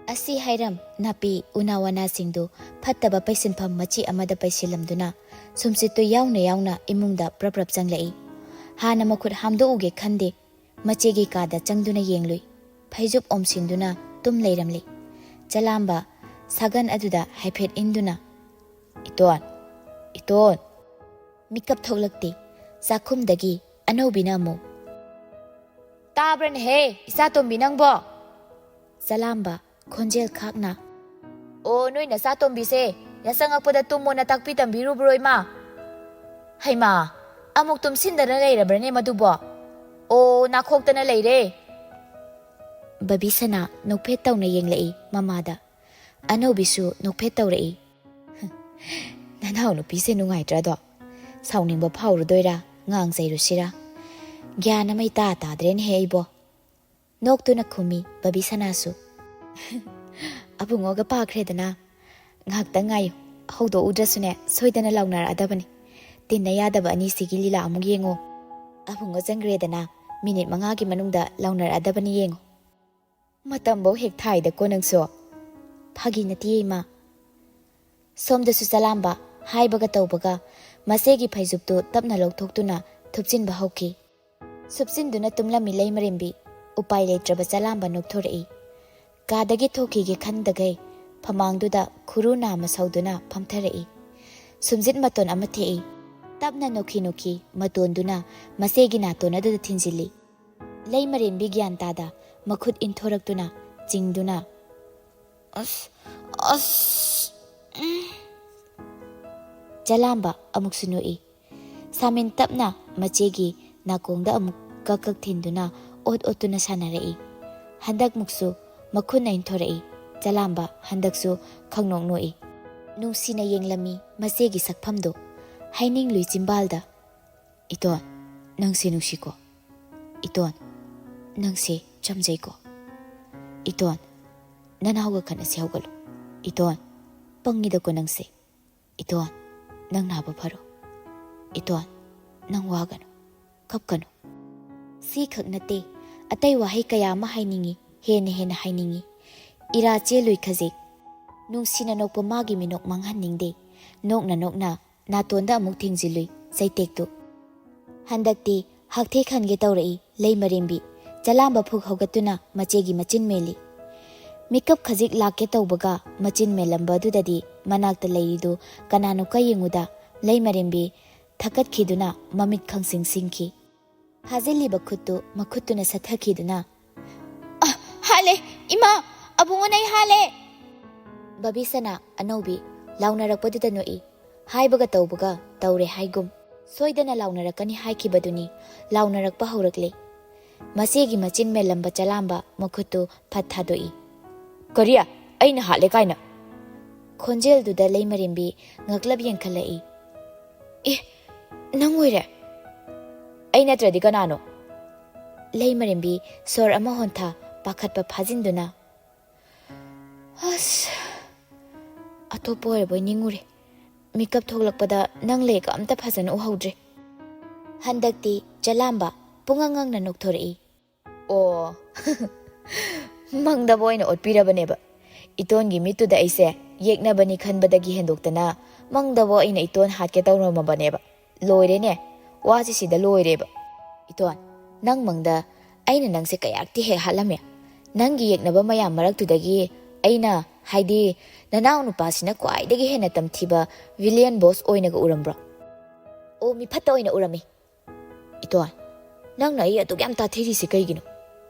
ꯑꯁꯤ ꯍꯥꯏꯔꯝ ꯅꯥꯄꯤ ꯎꯅꯥ ꯋꯥꯅꯥꯁꯤꯡꯗꯨ ꯐꯠꯇꯕ ꯄꯩꯁꯤꯟꯐꯝ ꯃꯆꯤ ꯑꯃꯗ ꯄꯩꯁꯤꯜꯂꯝꯗꯨꯅ ꯁꯨꯝꯁꯤꯠꯇꯨ ꯌꯥꯎꯅ ꯌꯥꯎꯅ ꯏꯃꯨꯡꯗ ꯄ꯭ꯔꯞ ꯄ꯭ꯔꯞ ꯆꯪꯂꯛꯏ꯫ ꯍꯥꯟꯅ ꯃꯈꯨꯠ ꯍꯥꯝꯗꯣꯛꯎꯒꯦ ꯈꯟꯗꯦ꯫ ꯃꯆꯦꯒꯤ ꯀꯥꯗ ꯆꯪꯗꯨꯅ ꯌꯦꯡꯂꯨꯏ꯫ ꯐꯩꯖꯨꯞ ꯑꯣꯝꯁꯤꯟꯗꯨꯅ ꯇꯨꯝ ꯂꯩꯔꯝꯂꯤ꯫ ꯆꯂꯥꯝꯕ ꯁꯥꯒꯟ ꯑꯗꯨꯗ ꯍꯥꯏꯐꯦꯠ ꯏꯟꯗꯨꯅ, "ꯏꯇꯣꯟ, ꯏꯇꯣꯟ!" ꯃꯤꯀꯞ ꯊꯣꯛꯂꯛꯇꯦ꯫ ꯆꯥꯛꯈꯨꯝꯗꯒꯤ ꯑꯅꯧꯕꯤꯅ ꯑꯃꯨꯛ, "ꯇꯥꯕ꯭ꯔꯅꯦꯍꯦ, ꯏꯆꯥꯇꯣꯝꯕꯤ ꯅꯪꯕꯣ?" ꯆꯂꯥꯝꯕ, ꯈꯣꯟꯖꯦꯜ ꯈꯥꯛꯅ, "ꯑꯣ, ꯅꯣꯏ ꯅꯆꯥꯇꯣꯝꯕꯤꯁꯦ ꯌꯥꯆꯪꯉꯛꯄꯗ ꯇꯨꯝꯃꯣꯅ ꯇꯥꯛꯄꯤ ꯇꯝꯕꯤꯔꯨꯕ꯭ꯔꯣ, ꯏꯃꯥ? ꯍꯩꯃꯥ, ꯑꯃꯨꯛ ꯇꯨꯝꯁꯤꯟꯗꯅ ꯂꯩꯔꯕ꯭ꯔꯅꯦ ꯃꯗꯨꯕꯣ? ꯑꯣ, ꯅꯥꯈꯣꯛꯇꯅ ꯂꯩꯔꯦ!" ꯕꯕꯤꯁꯅꯥ ꯅꯣꯛꯐꯦꯠ ꯇꯧꯅ ꯌꯦꯡꯂꯛꯏ ꯃꯃꯥꯗ꯫ ꯑꯅꯧꯕꯤꯁꯨ ꯅꯣꯛꯐꯦꯠ ꯇꯧꯔꯛꯏ꯫ "ꯅꯅꯥꯎ ꯅꯨꯄꯤꯁꯦ ꯅꯨꯡꯉꯥꯏꯇ꯭ꯔꯗꯣ? ꯁꯥꯎꯅꯤꯡꯕ ꯐꯥꯎꯔꯨꯗꯣꯏꯔꯥ, ꯉꯥꯡ ꯆꯩꯔꯨꯁꯤꯔꯥ? ꯒ꯭ꯌꯥꯟ ꯑꯃ ꯏꯇꯥ ꯇꯥꯗ꯭ꯔꯦꯅꯦꯍꯦ ꯑꯩꯕꯣ!" ꯅꯣꯛꯇꯨꯅ ꯈꯨꯝꯃꯤ ꯕꯕꯤꯁꯅꯥꯁꯨ꯫ "ꯑꯕꯨꯡꯉꯣꯒ ꯄꯥꯈ꯭ꯔꯦꯗꯅ꯫ ꯉꯥꯏꯍꯥꯛꯇꯪ ꯉꯥꯏꯌꯨ, ꯍꯧꯗꯣꯛꯎꯗ꯭ꯔꯁꯨꯅꯦ, ꯁꯣꯏꯗꯅ ꯂꯥꯎꯅꯔꯛꯑꯗꯕꯅꯤ꯫ ꯇꯤꯟꯅ ꯌꯥꯗꯕ ꯑꯅꯤꯁꯤꯒꯤ ꯂꯤꯂꯥ ꯑꯃꯨꯛ ꯌꯦꯡꯉꯣ꯫ ꯑꯕꯨꯡꯉꯣ ꯆꯪꯈ꯭ꯔꯦꯗꯅ, ꯃꯤꯅꯤꯠ ꯃꯉꯥꯒꯤ ꯃꯅꯨꯡꯗ ꯂꯥꯎꯅꯔꯛꯑꯗꯕꯅꯤ ꯌꯦꯡꯉꯣ꯫ ꯃꯇꯝꯐꯧ ꯍꯦꯛ ꯊꯥꯏꯗꯀꯣ ꯅꯪꯁꯨ꯫ ꯐꯥꯒꯤ ꯅꯠꯇꯤꯌꯦ, ꯏꯃꯥ꯫" ꯁꯣꯝꯗꯁꯨ ꯆꯂꯥꯝꯕ ꯍꯥꯏꯕꯒ ꯇꯧꯕꯒ ꯃꯆꯦꯒꯤ ꯐꯩꯖꯨꯞꯇꯨ ꯇꯞꯅ ꯂꯧꯊꯣꯛꯇꯨꯅ ꯊꯨꯞꯆꯤꯟꯕ ꯍꯧꯈꯤ꯫ ꯁꯨꯞꯆꯤꯟꯗꯨꯅ ꯇꯨꯝꯂꯝꯃꯤ ꯂꯩꯃꯔꯦꯝꯕꯤ꯫ ꯎꯄꯥꯏ ꯂꯩꯇ꯭ꯔꯕ ꯆꯂꯥꯝꯕ ꯅꯣꯛꯊꯣꯔꯛꯏ꯫ ꯀꯥꯗꯒꯤ ꯊꯣꯛꯈꯤꯒꯦ ꯈꯟꯗꯈꯩ ꯐꯃꯥꯡꯗꯨꯗ ꯈꯨꯔꯨ ꯅꯥꯝꯃ ꯁꯧꯗꯨꯅ ꯐꯝꯊꯔꯛꯏ꯫ ꯁꯨꯝꯖꯤꯠ ꯃꯇꯣꯟ ꯑꯃ ꯊꯦꯛꯏ꯫ ꯇꯞꯅ ꯅꯣꯛꯈꯤ ꯅꯣꯛꯈꯤ ꯃꯇꯣꯟꯗꯨꯅ ꯃꯆꯦꯒꯤ ꯅꯥꯇꯣꯟ ꯑꯗꯨꯗ ꯊꯤꯟꯖꯤꯜꯂꯤ꯫ ꯂꯩꯃꯔꯦꯝꯕꯤ ꯒ꯭ꯌꯥꯟ ꯇꯥꯗ ꯃꯈꯨꯠ ꯏꯟꯊꯣꯔꯛꯇꯨꯅ ꯆꯤꯡꯗꯨꯅ, "ꯑꯁ, ꯑꯁ, ꯎꯝ꯫" ꯆꯂꯥꯝꯕ ꯑꯃꯨꯛꯁꯨ ꯅꯣꯛꯏ꯫ ꯁꯥꯃꯤꯟ ꯇꯞꯅ ꯃꯆꯦꯒꯤ ꯅꯥꯀꯣꯡꯗ ꯑꯃꯨꯛ ꯀꯛ ꯀꯛ ꯊꯤꯟꯗꯨꯅ ꯑꯣꯠ ꯑꯣꯠꯇꯨꯅ ꯁꯥꯟꯅꯔꯛꯏ꯫ ꯍꯟꯗꯛꯃꯨꯛꯁꯨ ꯃꯈꯨꯠꯅ ꯏꯟꯊꯣꯔꯛꯏ꯫ ꯆꯂꯥꯝꯕ ꯍꯟꯗꯛꯁꯨ ꯈꯪꯅꯣꯛ ꯅꯣꯛꯏ꯫ ꯅꯨꯡꯁꯤꯅ ꯌꯦꯡꯂꯝꯃꯤ ꯃꯆꯦꯒꯤ ꯁꯛꯐꯝꯗꯨ꯫ ꯍꯥꯏꯅꯤꯡꯂꯨꯏ ꯆꯤꯝꯕꯥꯜꯗ, "ꯏꯇꯣꯟ, ꯅꯪꯁꯦ ꯅꯨꯡꯁꯤꯀꯣ꯫ ꯏꯇꯣꯟ, ꯅꯪꯁꯦ ꯆꯝꯖꯩꯀꯣ꯫ ꯏꯇꯣꯟ, ꯅꯅꯥꯎꯒ ꯈꯠꯅꯁꯤ ꯍꯧꯒꯠꯂꯨ꯫ ꯏꯇꯣꯟ, ꯄꯪꯉꯤꯗꯀꯣ ꯅꯪꯁꯦ꯫ ꯏꯇꯣꯟ, ꯅꯪ ꯅꯥꯕ ꯐꯔꯣ꯫ ꯏꯇꯣꯟ, ꯅꯪ ꯋꯥꯒꯅꯨ, ꯀꯞꯀꯅꯨ꯫" ꯁꯤꯈꯛ ꯅꯠꯇꯦ, ꯑꯇꯩ ꯋꯥꯍꯩ ꯀꯌꯥ ꯑꯃ ꯍꯥꯏꯅꯤꯡꯏ, ꯍꯦꯟꯅ ꯍꯦꯟꯅ ꯍꯥꯏꯅꯤꯡꯏ꯫ ꯏꯔꯥ ꯆꯦꯜꯂꯨꯏ ꯈꯖꯤꯛ꯫ ꯅꯨꯡꯁꯤꯅ ꯅꯣꯛꯄ ꯃꯥꯒꯤ ꯃꯤꯅꯣꯛ ꯃꯥꯡꯍꯟꯅꯤꯡꯗꯦ꯫ ꯅꯣꯛꯅ ꯅꯣꯛꯅ ꯅꯥꯇꯣꯟꯗ ꯑꯃꯨꯛ ꯊꯤꯡꯖꯤꯜꯂꯨꯏ ꯆꯩꯇꯦꯛꯇꯨ꯫ ꯍꯟꯗꯛꯇꯤ ꯍꯛꯊꯤ ꯈꯟꯒꯦ ꯇꯧꯔꯛꯏ ꯂꯩꯃꯔꯦꯝꯕꯤ꯫ ꯆꯂꯥꯝꯕ ꯐꯨꯛ ꯍꯧꯒꯠꯇꯨꯅ ꯃꯆꯦꯒꯤ ꯃꯆꯤꯟ ꯃꯦꯜꯂꯤ꯫ ꯃꯤꯀꯞ ꯈꯖꯤꯛ ꯂꯥꯛꯀꯦ ꯇꯧꯕꯒ ꯃꯆꯤꯟ ꯃꯦꯜꯂꯝꯕ ꯑꯗꯨꯗꯗꯤ ꯃꯅꯥꯛꯇ ꯂꯩꯔꯤꯗꯨ ꯀꯅꯥꯅꯣ ꯀ ꯌꯦꯡꯉꯨꯗ ꯂꯩꯃꯔꯦꯝꯕꯤ ꯊꯛꯀꯠꯈꯤꯗꯨꯅ ꯃꯃꯤꯠ ꯈꯪꯁꯤꯡ ꯁꯤꯡꯈꯤ꯫ ꯐꯥꯖꯤꯜꯂꯤꯕ ꯈꯨꯠꯇꯨ ꯃꯈꯨꯠꯇꯨꯅ ꯁꯠꯊꯈꯤꯗꯨꯅ, "ꯑ, ꯍꯥ, "ꯍꯥꯠꯂꯦ, ꯏꯃꯥ, ꯑꯕꯨꯡꯉꯣꯅ ꯑꯩ ꯍꯥꯠꯂꯦ!" ꯕꯕꯤꯁꯅꯥ ꯑꯅꯧꯕꯤ ꯂꯥꯎꯅꯔꯛꯄꯗꯨꯗ ꯅꯣꯛꯏ꯫ ꯍꯥꯏꯕꯒ ꯇꯧꯕꯒ ꯇꯧꯔꯦ ꯍꯥꯏꯒꯨꯝ꯫ ꯁꯣꯏꯗꯅ ꯂꯥꯎꯅꯔꯛꯀꯅꯤ ꯍꯥꯏꯈꯤꯕꯗꯨꯅꯤ꯫ ꯂꯥꯎꯅꯔꯛꯄ ꯍꯧꯔꯛꯂꯦ꯫ ꯃꯆꯦꯒꯤ ꯃꯆꯤꯟ ꯃꯦꯜꯂꯝꯕ ꯆꯂꯥꯝꯕ ꯃꯈꯨꯠꯇꯨ ꯐꯠ ꯊꯥꯗꯣꯛꯏ꯫ "ꯀꯔꯤ? ꯑꯩꯅ ꯍꯥꯠꯂꯦ ꯀꯥꯏꯅ?" ꯈꯣꯟꯖꯦꯜꯗꯨꯗ ꯂꯩꯃꯔꯦꯝꯕꯤ ꯉꯛꯂꯞ ꯌꯦꯡꯈꯠꯂꯛꯏ꯫ "ꯑꯦ, ꯅꯪ ꯑꯣꯏꯔꯦ?" "ꯑꯩ ꯅꯠꯇ꯭ꯔꯗꯤ ꯀꯅꯥꯅꯣ?" ꯂꯩꯃꯔꯦꯝꯕꯤ ꯁꯣꯔ ꯑꯃ ꯍꯣꯟꯊ ꯄꯥꯈꯠꯄ ꯐꯥꯖꯤꯟꯗꯨꯅ, "ꯑꯁ, ꯑꯇꯣꯞꯄ ꯑꯣꯏꯔꯕꯣꯏ ꯅꯤꯡꯉꯨꯔꯦ꯫ ꯃꯤꯀꯞ ꯊꯣꯛꯂꯛꯄꯗ ꯅꯪ ꯂꯩꯒ ꯑꯝꯇ ꯐꯖꯅ ꯎꯍꯧꯗ꯭ꯔꯦ꯫" ꯍꯟꯗꯛꯇꯤ ꯆꯂꯥꯝꯕ ꯄꯨꯡꯉꯥꯡ ꯉꯥꯡꯅ ꯅꯣꯛꯊꯣꯔꯛꯏ꯫ "ꯑꯣ, ꯃꯪꯗꯕ ꯑꯣꯏꯅ ꯑꯣꯠꯄꯤꯔꯕꯅꯦꯕ꯫ ꯏꯇꯣꯟꯒꯤ ꯃꯤꯠꯇꯨꯗ ꯑꯩꯁꯦ ꯌꯦꯛꯅꯕꯅꯤ ꯈꯟꯕꯗꯒꯤ ꯍꯦꯟꯗꯣꯛꯇꯅ ꯃꯪꯗꯕ ꯑꯩꯅ ꯏꯇꯣꯟ ꯍꯥꯠꯀꯦ ꯇꯧꯔꯝꯃꯕꯅꯦꯕ꯫ ꯂꯣꯏꯔꯦꯅꯦ, ꯋꯥꯁꯤ ꯁꯤꯗ ꯂꯣꯏꯔꯦꯕ꯫ ꯏꯇꯣꯟ, ꯅꯪ ꯃꯪꯗ ꯑꯩꯅ ꯅꯪꯁꯦ ꯀꯌꯥꯛꯇꯤ ꯍꯦꯛ ꯍꯥꯠꯂꯝꯃꯦ꯫ ꯅꯪꯒꯤ ꯌꯦꯛꯅꯕ ꯃꯌꯥꯝ ꯃꯔꯛꯇꯨꯗꯒꯤ ꯑꯩꯅ, ꯍꯥꯏꯗꯤ, ꯅꯅꯥꯎ ꯅꯨꯄꯥꯁꯤꯅ ꯈ꯭ꯋꯥꯏꯗꯒꯤ ꯍꯦꯟꯅ ꯇꯝꯊꯤꯕ villain boss ꯑꯣꯏꯅꯒ ꯎꯔꯝꯕ꯭ꯔꯣ?" "ꯑꯣ, ꯃꯤ ꯐꯠꯇ ꯑꯣꯏꯅ ꯎꯔꯝꯃꯤ꯫" "ꯏꯇꯣꯟ, ꯅꯪꯅ ꯑꯩ ꯑꯗꯨꯛ ꯌꯥꯝ ꯇꯥꯊꯤꯔꯤꯁꯤ ꯀꯩꯒꯤꯅꯣ?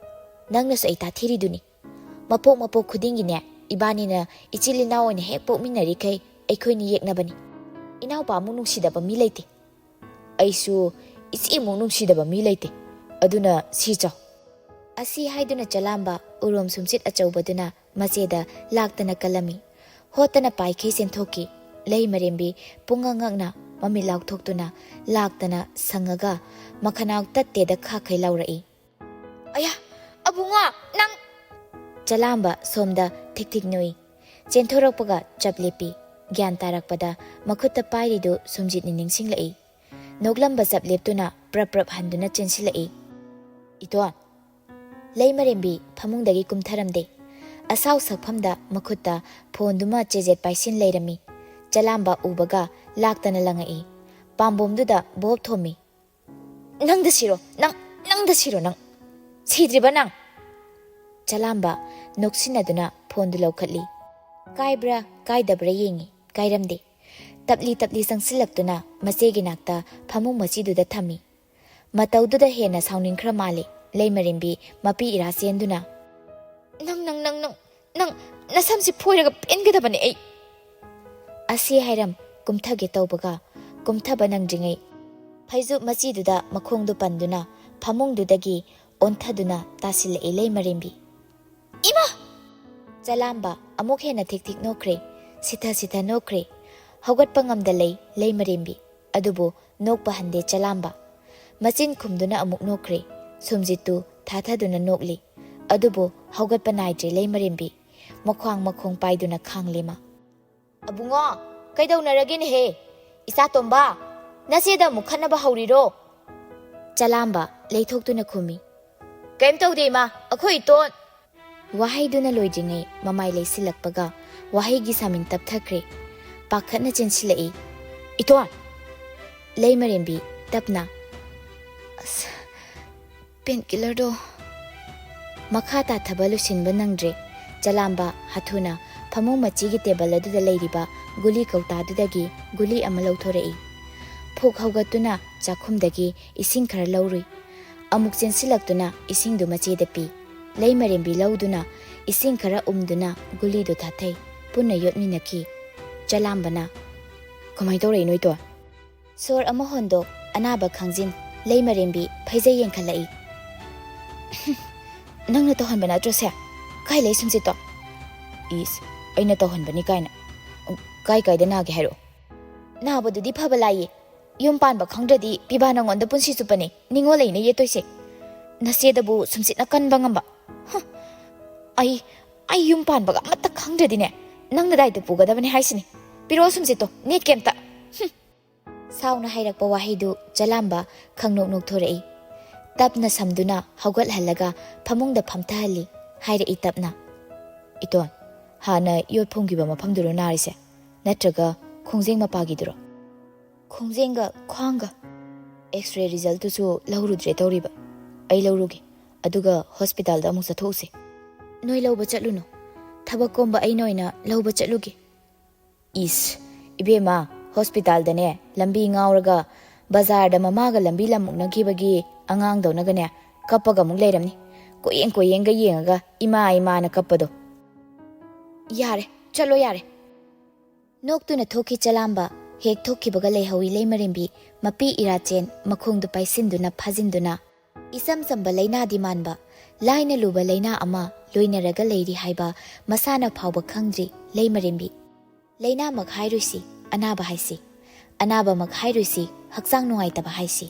ꯅꯪꯅꯁꯨ ꯑꯩ ꯇꯥꯊꯤꯔꯤꯗꯨꯅꯤ꯫ ꯃꯄꯣꯛ ꯃꯄꯣꯛ ꯈꯨꯗꯤꯡꯒꯤꯅꯦ, ꯏꯕꯥꯅꯤꯅ ꯏꯆꯤꯜ ꯏꯅꯥꯎ ꯑꯣꯏꯅ ꯍꯦꯛ ꯄꯣꯛꯃꯤꯟꯅꯔꯤꯈꯩ ꯑꯩꯈꯣꯏꯅꯤ ꯌꯦꯛꯅꯕꯅꯤ꯫ ꯏꯅꯥꯎꯄꯥꯃꯨꯛ ꯅꯨꯡꯁꯤꯗꯕ ꯃꯤ ꯂꯩꯇꯦ꯫ ꯑꯩꯁꯨ ꯏꯆꯦꯃꯨꯛ ꯅꯨꯡꯁꯤꯗꯕ ꯃꯤ ꯂꯩꯇꯦ꯫ ꯑꯗꯨꯅ ꯁꯤ ꯆꯥꯎ꯫" ꯑꯁꯤ ꯍꯥꯏꯗꯨꯅ ꯆꯂꯥꯝꯕ ꯎꯔꯣꯝ ꯁꯨꯝꯆꯤꯠ ꯑꯆꯧꯕꯗꯨꯅ ꯃꯆꯦꯗ ꯂꯥꯛꯇꯅ ꯀꯜꯂꯝꯃꯤ꯫ ꯍꯣꯠꯇꯅ ꯄꯥꯏꯈꯩ ꯆꯦꯟꯊꯣꯛꯈꯤ꯫ ꯂꯩꯃꯔꯦꯝꯕꯤ ꯄꯨꯡꯉꯛ ꯉꯛꯅ ꯃꯃꯤꯠ ꯂꯥꯎꯊꯣꯛꯇꯨꯅ ꯂꯥꯛꯇꯅ ꯁꯪꯉꯒ ꯃꯈꯅꯥꯎ ꯇꯠꯇꯦꯗ ꯈꯥꯈꯩ ꯂꯥꯎꯔꯛꯏ꯫ "ꯑꯌꯥ, ꯑꯕꯨꯡꯉꯣ, ꯅꯪ!" ꯆꯂꯥꯝꯕ ꯁꯣꯝꯗ ꯊꯤꯛ ꯊꯤꯛ ꯅꯣꯛꯏ꯫ ꯆꯦꯟꯊꯣꯔꯛꯄꯒ ꯆꯞ ꯂꯦꯞꯄꯤ꯫ ꯒ꯭ꯌꯥꯟ ꯇꯥꯔꯛꯄꯗ ꯃꯈꯨꯠꯇ ꯄꯥꯏꯔꯤꯗꯨ ꯁꯨꯝꯖꯤꯠꯅꯤ ꯅꯤꯡꯁꯤꯡꯂꯛꯏ꯫ ꯅꯣꯛꯂꯝꯕ ꯆꯞ ꯂꯦꯞꯇꯨꯅ ꯄ꯭ꯔꯞ ꯄ꯭ꯔꯞ ꯍꯟꯗꯨꯅ ꯆꯦꯟꯁꯤꯜꯂꯛꯏ꯫ "ꯏꯇꯣꯟ!" ꯂꯩꯃꯔꯦꯝꯕꯤ ꯐꯃꯨꯡꯗꯒꯤ ꯀꯨꯝꯊꯔꯝꯗꯦ꯫ ꯑꯁꯥꯎ ꯁꯛꯐꯝꯗ ꯃꯈꯨꯠꯇ ꯐꯣꯟꯗꯨꯃ ꯆꯦꯖꯦꯠ ꯄꯥꯏꯁꯤꯟ ꯂꯩꯔꯝꯃꯤ꯫ ꯆꯂꯥꯝꯕ ꯎꯕꯒ ꯂꯥꯛꯇꯅ ꯂꯪꯉꯛꯏ꯫ ꯄꯥꯝꯕꯣꯝꯗꯨꯗ ꯕꯣꯞ ꯊꯣꯝꯃꯤ꯫ "ꯅꯪꯗ ꯁꯤꯔꯣ, ꯅꯪ, ꯅꯪꯗ ꯁꯤꯔꯣ, ꯅꯪ! ꯁꯤꯗ꯭ꯔꯤꯕ ꯅꯪ!" ꯆꯂꯥꯝꯕ ꯅꯣꯛꯁꯤꯟꯅꯗꯨꯅ ꯐꯣꯟꯗꯨ ꯂꯧꯈꯠꯂꯤ꯫ ꯀꯥꯏꯕ꯭ꯔꯥ ꯀꯥꯏꯗꯕ꯭ꯔꯥ ꯌꯦꯡꯉꯤ꯫ ꯀꯥꯏꯔꯝꯗꯦ꯫ ꯇꯞꯂꯤ ꯇꯞꯂꯤ ꯆꯪꯁꯤꯜꯂꯛꯇꯨꯅ ꯃꯆꯦꯒꯤ ꯅꯥꯛꯇ ꯐꯃꯨꯡ ꯃꯆꯤꯗꯨꯗ ꯊꯝꯃꯤ꯫ ꯃꯇꯧꯗꯨꯗ ꯍꯦꯟꯅ ꯁꯥꯎꯅꯤꯡꯈ꯭ꯔ ꯃꯥꯜꯂꯦ ꯂꯩꯃꯔꯦꯝꯕꯤ ꯃꯄꯤ ꯏꯔꯥ ꯆꯦꯟꯗꯨꯅ꯫ ꯅꯪ ꯅꯪ ꯅꯪ ꯅꯪ ꯅꯪ ꯅꯁꯝꯁꯤ ꯐꯣꯏꯔꯒ ꯄꯦꯟꯒꯗꯕꯅꯦ ꯑꯩ꯫ ꯑꯁꯤ ꯍꯥꯏꯔꯝ ꯀꯨꯝꯊꯒꯦ ꯇꯧꯕꯒ, ꯀꯨꯝꯊꯕ ꯅꯪꯗ꯭ꯔꯤꯉꯩ ꯐꯩꯖꯨꯞ ꯃꯆꯤꯗꯨꯗ ꯃꯈꯣꯡꯗꯨ ꯄꯟꯗꯨꯅ ꯐꯃꯨꯡꯗꯨꯗꯒꯤ ꯑꯣꯟꯊꯗꯨꯅ ꯇꯥꯁꯤꯜꯂꯛꯏ ꯂꯩꯃꯔꯦꯝꯕꯤ꯫ "ꯏꯃꯥ!" ꯆꯂꯥꯝꯕ ꯑꯃꯨꯛ ꯍꯦꯟꯅ ꯊꯤꯛ ꯊꯤꯛ ꯅꯣꯛꯈ꯭ꯔꯦ, ꯁꯤꯊ ꯁꯤꯊ ꯅꯣꯛꯈ꯭ꯔꯦ꯫ ꯍꯧꯒꯠꯄ ꯉꯝꯗ ꯂꯩ ꯂꯩꯃꯔꯦꯝꯕꯤ꯫ ꯑꯗꯨꯕꯨ ꯅꯣꯛꯄ ꯍꯟꯗꯦ ꯆꯂꯥꯝꯕ꯫ ꯃꯆꯤꯟ ꯈꯨꯝꯗꯨꯅ ꯑꯃꯨꯛ ꯅꯣꯛꯈ꯭ꯔꯦ꯫ ꯁꯨꯝꯖꯤꯠꯇꯨ ꯊꯥꯊꯗꯨꯅ ꯅꯣꯛꯂꯤ꯫ ꯑꯗꯨꯕꯨ ꯍꯧꯒꯠꯄ ꯅꯥꯏꯗ꯭ꯔꯦ ꯂꯩꯃꯔꯦꯝꯕꯤ꯫ ꯃꯈ꯭ꯋꯥꯡ ꯃꯈꯣꯡ ꯄꯥꯏꯗꯨꯅ ꯈꯥꯡꯂꯦ ꯃꯥ꯫ "ꯑꯕꯨꯡꯉꯣ, ꯀꯩꯗꯧꯅꯔꯒꯦꯅꯦꯍꯦ? ꯏꯆꯥ ꯇꯣꯝꯕ, ꯅꯆꯦꯗ ꯑꯃꯨꯛ ꯈꯠꯅꯕ ꯍꯧꯔꯤꯔꯣ?" ꯆꯂꯥꯝꯕ ꯂꯩꯊꯣꯛꯇꯨꯅ ꯈꯨꯝꯃꯤ꯫ "ꯀꯩꯝ ꯇꯧꯗꯦ ꯏꯃꯥ, ꯑꯩꯈꯣꯏ ꯏꯇꯣꯟ꯫" ꯋꯥꯍꯩꯗꯨꯅ ꯂꯣꯏꯗ꯭ꯔꯤꯉꯩ ꯃꯃꯥꯏ ꯂꯩꯁꯤꯜꯂꯛꯄꯒ ꯋꯥꯍꯩꯒꯤ ꯁꯥꯃꯤꯡ ꯇꯞꯊꯈ꯭ꯔꯦ꯫ ꯄꯥꯈꯠꯅ ꯆꯦꯟꯁꯤꯜꯂꯛꯏ꯫ "ꯏꯇꯣꯟ!" ꯂꯩꯃꯔꯦꯝꯕꯤ ꯇꯞꯅ, "ꯑꯁ, ꯄꯦꯟ ꯀꯤꯂꯔꯗꯣ꯫" ꯃꯈꯥ ꯇꯥꯊꯕ ꯂꯣꯏꯁꯤꯟꯕ ꯅꯪꯗ꯭ꯔꯦ꯫ ꯆꯂꯥꯝꯕ ꯍꯥꯊꯨꯅ ꯐꯃꯨꯡ ꯃꯆꯤꯒꯤ ꯇꯦꯕꯜ ꯑꯗꯨꯗ ꯂꯩꯔꯤꯕ ꯒꯨꯂꯤ ꯀꯧꯇꯥꯗꯨꯗꯒꯤ ꯒꯨꯂꯤ ꯑꯃ ꯂꯧꯊꯣꯔꯛꯏ꯫ ꯐꯨꯛ ꯍꯧꯒꯠꯇꯨꯅ ꯆꯥꯛꯈꯨꯝꯗꯒꯤ ꯏꯁꯤꯡ ꯈꯔ ꯂꯧꯔꯨꯏ꯫ ꯑꯃꯨꯛ ꯆꯦꯟꯁꯤꯜꯂꯛꯇꯨꯅ ꯏꯁꯤꯡꯗꯨ ꯃꯆꯦꯗ ꯄꯤ꯫ ꯂꯩꯃꯔꯦꯝꯕꯤ ꯂꯧꯗꯨꯅ ꯏꯁꯤꯡ ꯈꯔ ꯎꯝꯗꯨꯅ ꯒꯨꯂꯤꯗꯨ ꯊꯥꯊꯩ꯫ ꯄꯨꯟꯅ ꯌꯣꯠꯃꯤꯟꯅꯈꯤ꯫ ꯆꯂꯥꯝꯕꯅ, "ꯀꯃꯥꯏ ꯇꯧꯔꯛꯏꯅꯣ ꯏꯇꯣꯟ?" ꯁꯣꯔ ꯑꯃ ꯍꯣꯟꯗꯣꯛ, ꯑꯅꯥꯕ ꯈꯥꯡꯖꯤꯟ, ꯂꯩꯃꯔꯦꯝꯕꯤ ꯐꯩꯖꯩ ꯌꯦꯡꯈꯠꯂꯛꯏ꯫ "ꯅꯪꯅ ꯇꯧꯍꯟꯕ ꯅꯠꯇ꯭ꯔꯣ ꯁꯦ? ꯀꯥꯏ ꯂꯩ ꯁꯨꯝꯁꯤꯠꯇꯣ?" "ꯏꯁ, ꯑꯩꯅ ꯇꯧꯍꯟꯕꯅꯤ ꯀꯥꯏꯅ꯫ ꯀꯥꯏ ꯀꯥꯏꯗ ꯅꯥꯒꯦ ꯍꯥꯏꯔꯛꯑꯣ?" "ꯅꯥꯕꯗꯨꯗꯤ ꯐꯕ ꯂꯥꯏꯌꯦ꯫ ꯌꯨꯝ ꯄꯥꯟꯕ ꯈꯪꯗ꯭ꯔꯗꯤ ꯄꯤꯕꯥ ꯅꯪꯉꯣꯟꯗ ꯄꯨꯟꯁꯤ ꯆꯨꯞꯄꯅꯦ ꯅꯤꯡꯉꯣꯜ ꯂꯩꯅ ꯌꯦꯠꯇꯣꯏꯁꯦ꯫ ꯅꯆꯦꯗꯕꯨ ꯁꯨꯝꯁꯤꯠꯅ ꯀꯟꯕ ꯉꯝꯕ꯫ ꯍ! ꯑꯩ, ꯑꯩ ꯌꯨꯝ ꯄꯥꯟꯕꯒ ꯑꯃꯠꯇ ꯈꯪꯗ꯭ꯔꯗꯤꯅꯦ, ꯅꯪꯅ ꯗꯥꯏꯇ ꯄꯨꯒꯗꯕꯅꯦ ꯍꯥꯏꯁꯤꯅꯦ꯫ ꯄꯤꯔꯛꯑꯣ ꯁꯨꯝꯁꯤꯠꯇꯣ, ꯅꯦꯠꯀꯦ ꯑꯝꯇ꯫" ꯍꯨꯝ꯫ ꯁꯥꯎꯅ ꯍꯥꯏꯔꯛꯄ ꯋꯥꯍꯩꯗꯨ ꯆꯂꯥꯝꯕ ꯈꯪꯅꯣꯛ ꯅꯣꯛꯊꯣꯔꯛꯏ꯫ ꯇꯞꯅ ꯁꯝꯗꯨꯅ ꯍꯧꯒꯠꯍꯜꯂꯒ ꯐꯃꯨꯡꯗ ꯐꯝꯊꯍꯜꯂꯤ꯫ ꯍꯥꯏꯔꯛꯏ ꯇꯞꯅ, "ꯏꯇꯣꯟ, ꯍꯥꯟꯅ ꯌꯣꯠ ꯐꯨꯝꯈꯤꯕ ꯃꯐꯝꯗꯨꯔꯣ ꯅꯥꯔꯤꯁꯦ? ꯅꯠꯇ꯭ꯔꯒ ꯈꯣꯡꯖꯦꯡ ꯃꯄꯥꯒꯤꯗꯨꯔꯣ?" "ꯈꯣꯡꯖꯦꯡꯒ ꯈ꯭ꯋꯥꯡꯒ꯫ ꯑꯦꯛꯁ ꯔꯦ ꯔꯤꯖꯜꯇꯨꯁꯨ ꯂꯧꯔꯨꯗ꯭ꯔꯦ ꯇꯧꯔꯤꯕ꯫ ꯑꯩ ꯂꯧꯔꯨꯒꯦ, ꯑꯗꯨꯒ ꯍꯣꯁꯄꯤꯇꯥꯜꯗ ꯑꯃꯨꯛ ꯆꯠꯊꯣꯛꯎꯁꯦ꯫" "ꯅꯣꯏ ꯂꯧꯕ ꯆꯠꯂꯨꯅꯨ꯫ ꯊꯕꯛ ꯀꯣꯝꯕ ꯑꯩꯅ ꯑꯣꯏꯅ ꯂꯧꯕ ꯆꯠꯂꯨꯒꯦ꯫" "ꯏꯁ, ꯏꯕꯦꯝꯃ, ꯍꯣꯁꯄꯤꯇꯥꯜꯗꯅꯦ ꯂꯝꯕꯤ ꯉꯥꯎꯔꯒ ꯕꯖꯥꯔꯗ ꯃꯃꯥꯒ ꯂꯝꯕꯤ ꯂꯝꯃꯨꯛꯅꯈꯤꯕꯒꯤ ꯑꯉꯥꯡꯗꯧꯅꯒꯅꯦ ꯀꯞꯄꯒ ꯑꯃꯨꯛ ꯂꯩꯔꯝꯅꯤ꯫ ꯀꯣꯏꯌꯦꯡ ꯀꯣꯏꯌꯦꯡꯒ ꯌꯦꯡꯉꯒ ꯏꯃꯥ ꯏꯃꯥꯅ ꯀꯞꯄꯗꯣ꯫ "ꯌꯥꯔꯦ, ꯆꯠꯂꯣ ꯌꯥꯔꯦ꯫" ꯅꯣꯛꯇꯨꯅ ꯊꯣꯛꯈꯤ ꯆꯂꯥꯝꯕ꯫ ꯍꯦꯛ ꯊꯣꯛꯈꯤꯕꯒ ꯂꯩꯍꯧꯏ ꯂꯩꯃꯔꯦꯝꯕꯤ, ꯃꯄꯤ ꯏꯔꯥꯆꯦꯟ, ꯃꯈꯣꯡꯗꯨ ꯄꯥꯏꯁꯤꯟꯗꯨꯅ ꯐꯥꯖꯤꯟꯗꯨꯅ꯫ ꯏꯆꯝ ꯆꯝꯕ ꯂꯩꯅꯥꯗꯤ ꯃꯥꯟꯕ, ꯂꯥꯏꯅ ꯂꯨꯕ ꯂꯩꯅꯥ ꯑꯃ ꯂꯣꯏꯅꯔꯒ ꯂꯩꯔꯤ ꯍꯥꯏꯕ ꯃꯁꯥꯅ ꯐꯥꯎꯕ ꯈꯪꯗ꯭ꯔꯤ ꯂꯩꯃꯔꯦꯝꯕꯤ꯫ ꯂꯩꯅꯥꯃꯛ ꯍꯥꯏꯔꯣꯏꯁꯤ, ꯑꯅꯥꯕ ꯍꯥꯏꯁꯤ꯫ ꯑꯅꯥꯕꯃꯛ ꯍꯥꯏꯔꯣꯏꯁꯤ, ꯍꯛꯆꯥꯡ ꯅꯨꯡꯉꯥꯏꯇꯕ ꯍꯥꯏꯁꯤ꯫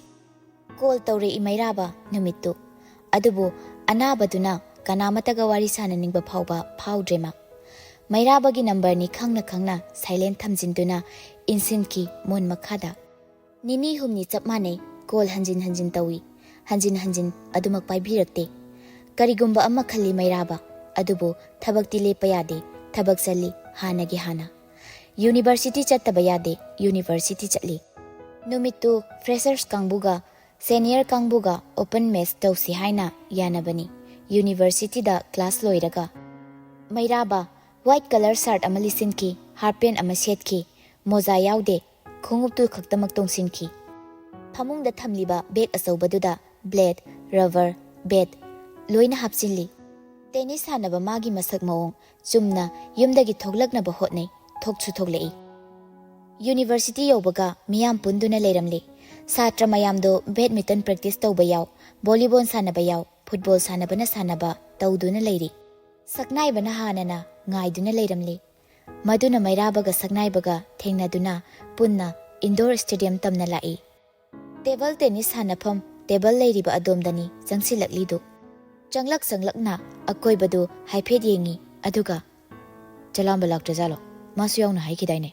ꯀꯣꯜ ꯇꯧꯔꯛꯏ ꯃꯩꯔꯥꯕ ꯅꯨꯃꯤꯠꯇꯨ꯫ ꯑꯗꯨꯕꯨ ꯑꯅꯥꯕꯗꯨꯅ ꯀꯅꯥꯃꯠꯇꯒ ꯋꯥꯔꯤ ꯁꯥꯟꯅꯅꯤꯡꯕ ꯐꯥꯎꯕ ꯐꯥꯎꯗ꯭ꯔꯦ ꯃꯥ꯫ ꯃꯩꯔꯥꯕꯒꯤ ꯅꯝꯕꯔꯅꯤ ꯈꯪꯅ ꯈꯪꯅ ꯁꯥꯏꯂꯦꯟ ꯊꯝꯖꯤꯟꯗꯨꯅ ꯏꯟꯁꯤꯟꯈꯤ ꯃꯣꯟ ꯃꯈꯥꯗ꯫ ꯅꯤꯅꯤ ꯍꯨꯝꯅꯤ ꯆꯞ ꯃꯥꯟꯅꯩ, ꯀꯣꯜ ꯍꯟꯖꯤꯟ ꯍꯟꯖꯤꯟ ꯇꯧꯏ꯫ ꯍꯟꯖꯤꯟ ꯍꯟꯖꯤꯟ ꯑꯗꯨꯃꯛ ꯄꯥꯏꯕꯤꯔꯛꯇꯦ꯫ ꯀꯔꯤꯒꯨꯝꯕ ꯑꯃ ꯈꯜꯂꯤ ꯃꯩꯔꯥꯕ, ꯑꯗꯨꯕꯨ ꯊꯕꯛꯇꯤ ꯂꯦꯞꯄ ꯌꯥꯗꯦ, ꯊꯕꯛ ꯆꯠꯂꯤ ꯍꯥꯟꯅꯒꯤ ꯍꯥꯟꯅ꯫ ꯌꯨꯅꯤꯚꯔꯁꯤꯇꯤ ꯆꯠꯇꯕ ꯌꯥꯗꯦ, ꯌꯨꯅꯤꯚꯔꯁꯤꯇꯤ ꯆꯠꯂꯤ꯫ ꯅꯨꯃꯤꯠꯇꯨ ꯐ꯭ꯔꯦꯁꯔꯁ ꯀꯥꯡꯕꯨꯒ ꯁꯦꯅꯤꯌꯔ ꯀꯥꯡꯕꯨꯒ ꯑꯣꯄꯟ ꯃꯦꯁ ꯇꯧꯁꯤ ꯍꯥꯏꯅ ꯌꯥꯅꯕꯅꯤ꯫ ꯌꯨꯅꯤꯚꯔꯁꯤꯇꯤꯗ ꯀ꯭ꯂꯥꯁ ꯂꯣꯏꯔꯒ꯫ ꯃꯩꯔꯥꯕ ꯋꯥꯏꯠ ꯀꯂꯔ ꯁꯥꯔꯠ ꯑꯃ ꯂꯤꯠꯁꯤꯟꯈꯤ, ꯍꯥꯔꯠ ꯄꯦꯟ ꯑꯃ ꯁꯦꯠꯈꯤ, ꯃꯣꯖꯥ ꯌꯥꯎꯗꯦ, ꯈꯣꯡꯎꯞꯇꯨ ꯈꯛꯇꯃꯛ ꯇꯣꯡꯁꯤꯟꯈꯤ꯫ ꯐꯃꯨꯡꯗ ꯊꯝꯂꯤꯕ ꯕꯦꯒ ꯑꯆꯧꯕꯗꯨꯗ ꯕ꯭ꯂꯦꯗ, ꯔꯕꯔ, ꯕꯦꯠ ꯂꯣꯏꯅ ꯍꯥꯞꯆꯤꯜꯂꯤ꯫ ꯇꯦꯅꯤꯁ ꯁꯥꯟꯅꯕ ꯃꯥꯒꯤ ꯃꯁꯛ ꯃꯑꯣꯡ ꯆꯨꯝꯅ ꯌꯨꯝꯗꯒꯤ ꯊꯣꯛꯂꯛꯅꯕ ꯍꯣꯠꯅꯩ, ꯊꯣꯛꯁꯨ ꯊꯣꯛꯂꯛꯏ꯫ ꯌꯨꯅꯤꯚꯔꯁꯤꯇꯤ ꯌꯧꯕꯒ ꯃꯤꯌꯥꯝ ꯄꯨꯟꯗꯨꯅ ꯂꯩꯔꯝꯂꯦ꯫ ꯁꯥꯇ꯭ꯔ ꯃꯌꯥꯝꯗꯣ ꯕꯦꯗꯃꯤꯟꯇꯟ ꯄ꯭ꯔꯦꯛꯇꯤꯁ ꯇꯧꯕ ꯌꯥꯎ, ꯚꯣꯂꯤꯕꯣꯜ ꯁꯥꯟꯅꯕ ꯌꯥꯎ, ꯐꯨꯠꯕꯣꯜ ꯁꯥꯟꯅꯕꯅ ꯁꯥꯟꯅꯕ ꯇꯧꯗꯨꯅ ꯂꯩꯔꯤ꯫ ꯁꯛꯅꯥꯏꯕꯅ ꯍꯥꯟꯅꯅ ꯉꯥꯏꯗꯨꯅ ꯂꯩꯔꯝꯂꯦ꯫ ꯃꯗꯨꯅ ꯃꯩꯔꯥꯕꯒ ꯁꯛꯅꯥꯏꯕꯒ ꯊꯦꯡꯅꯗꯨꯅ ꯄꯨꯟꯅ ꯏꯟꯗꯣꯔ ꯁ꯭ꯇꯦꯗꯤꯌꯝ ꯇꯝꯅ ꯂꯥꯛꯏ꯫ ꯇꯦꯕꯜ ꯇꯦꯅꯤꯁ ꯁꯥꯟꯅꯐꯝ ꯇꯦꯕꯜ ꯂꯩꯔꯤꯕ ꯑꯗꯣꯝꯗꯅꯤ ꯆꯪꯁꯤꯜꯂꯛꯂꯤꯗꯨ꯫ ꯆꯪꯂꯛ ꯆꯪꯂꯛꯅ ꯑꯀꯣꯏꯕꯗꯨ ꯍꯥꯏꯐꯦꯠ ꯌꯦꯡꯉꯤ, ꯑꯗꯨꯒ, "ꯆꯂꯥꯝꯕ ꯂꯥꯛꯇ꯭ꯔꯖꯥꯠꯂꯣ? ꯃꯥꯁꯨ ꯌꯥꯎꯅ ꯍꯥꯏꯈꯤꯗꯥꯏꯅꯦ?"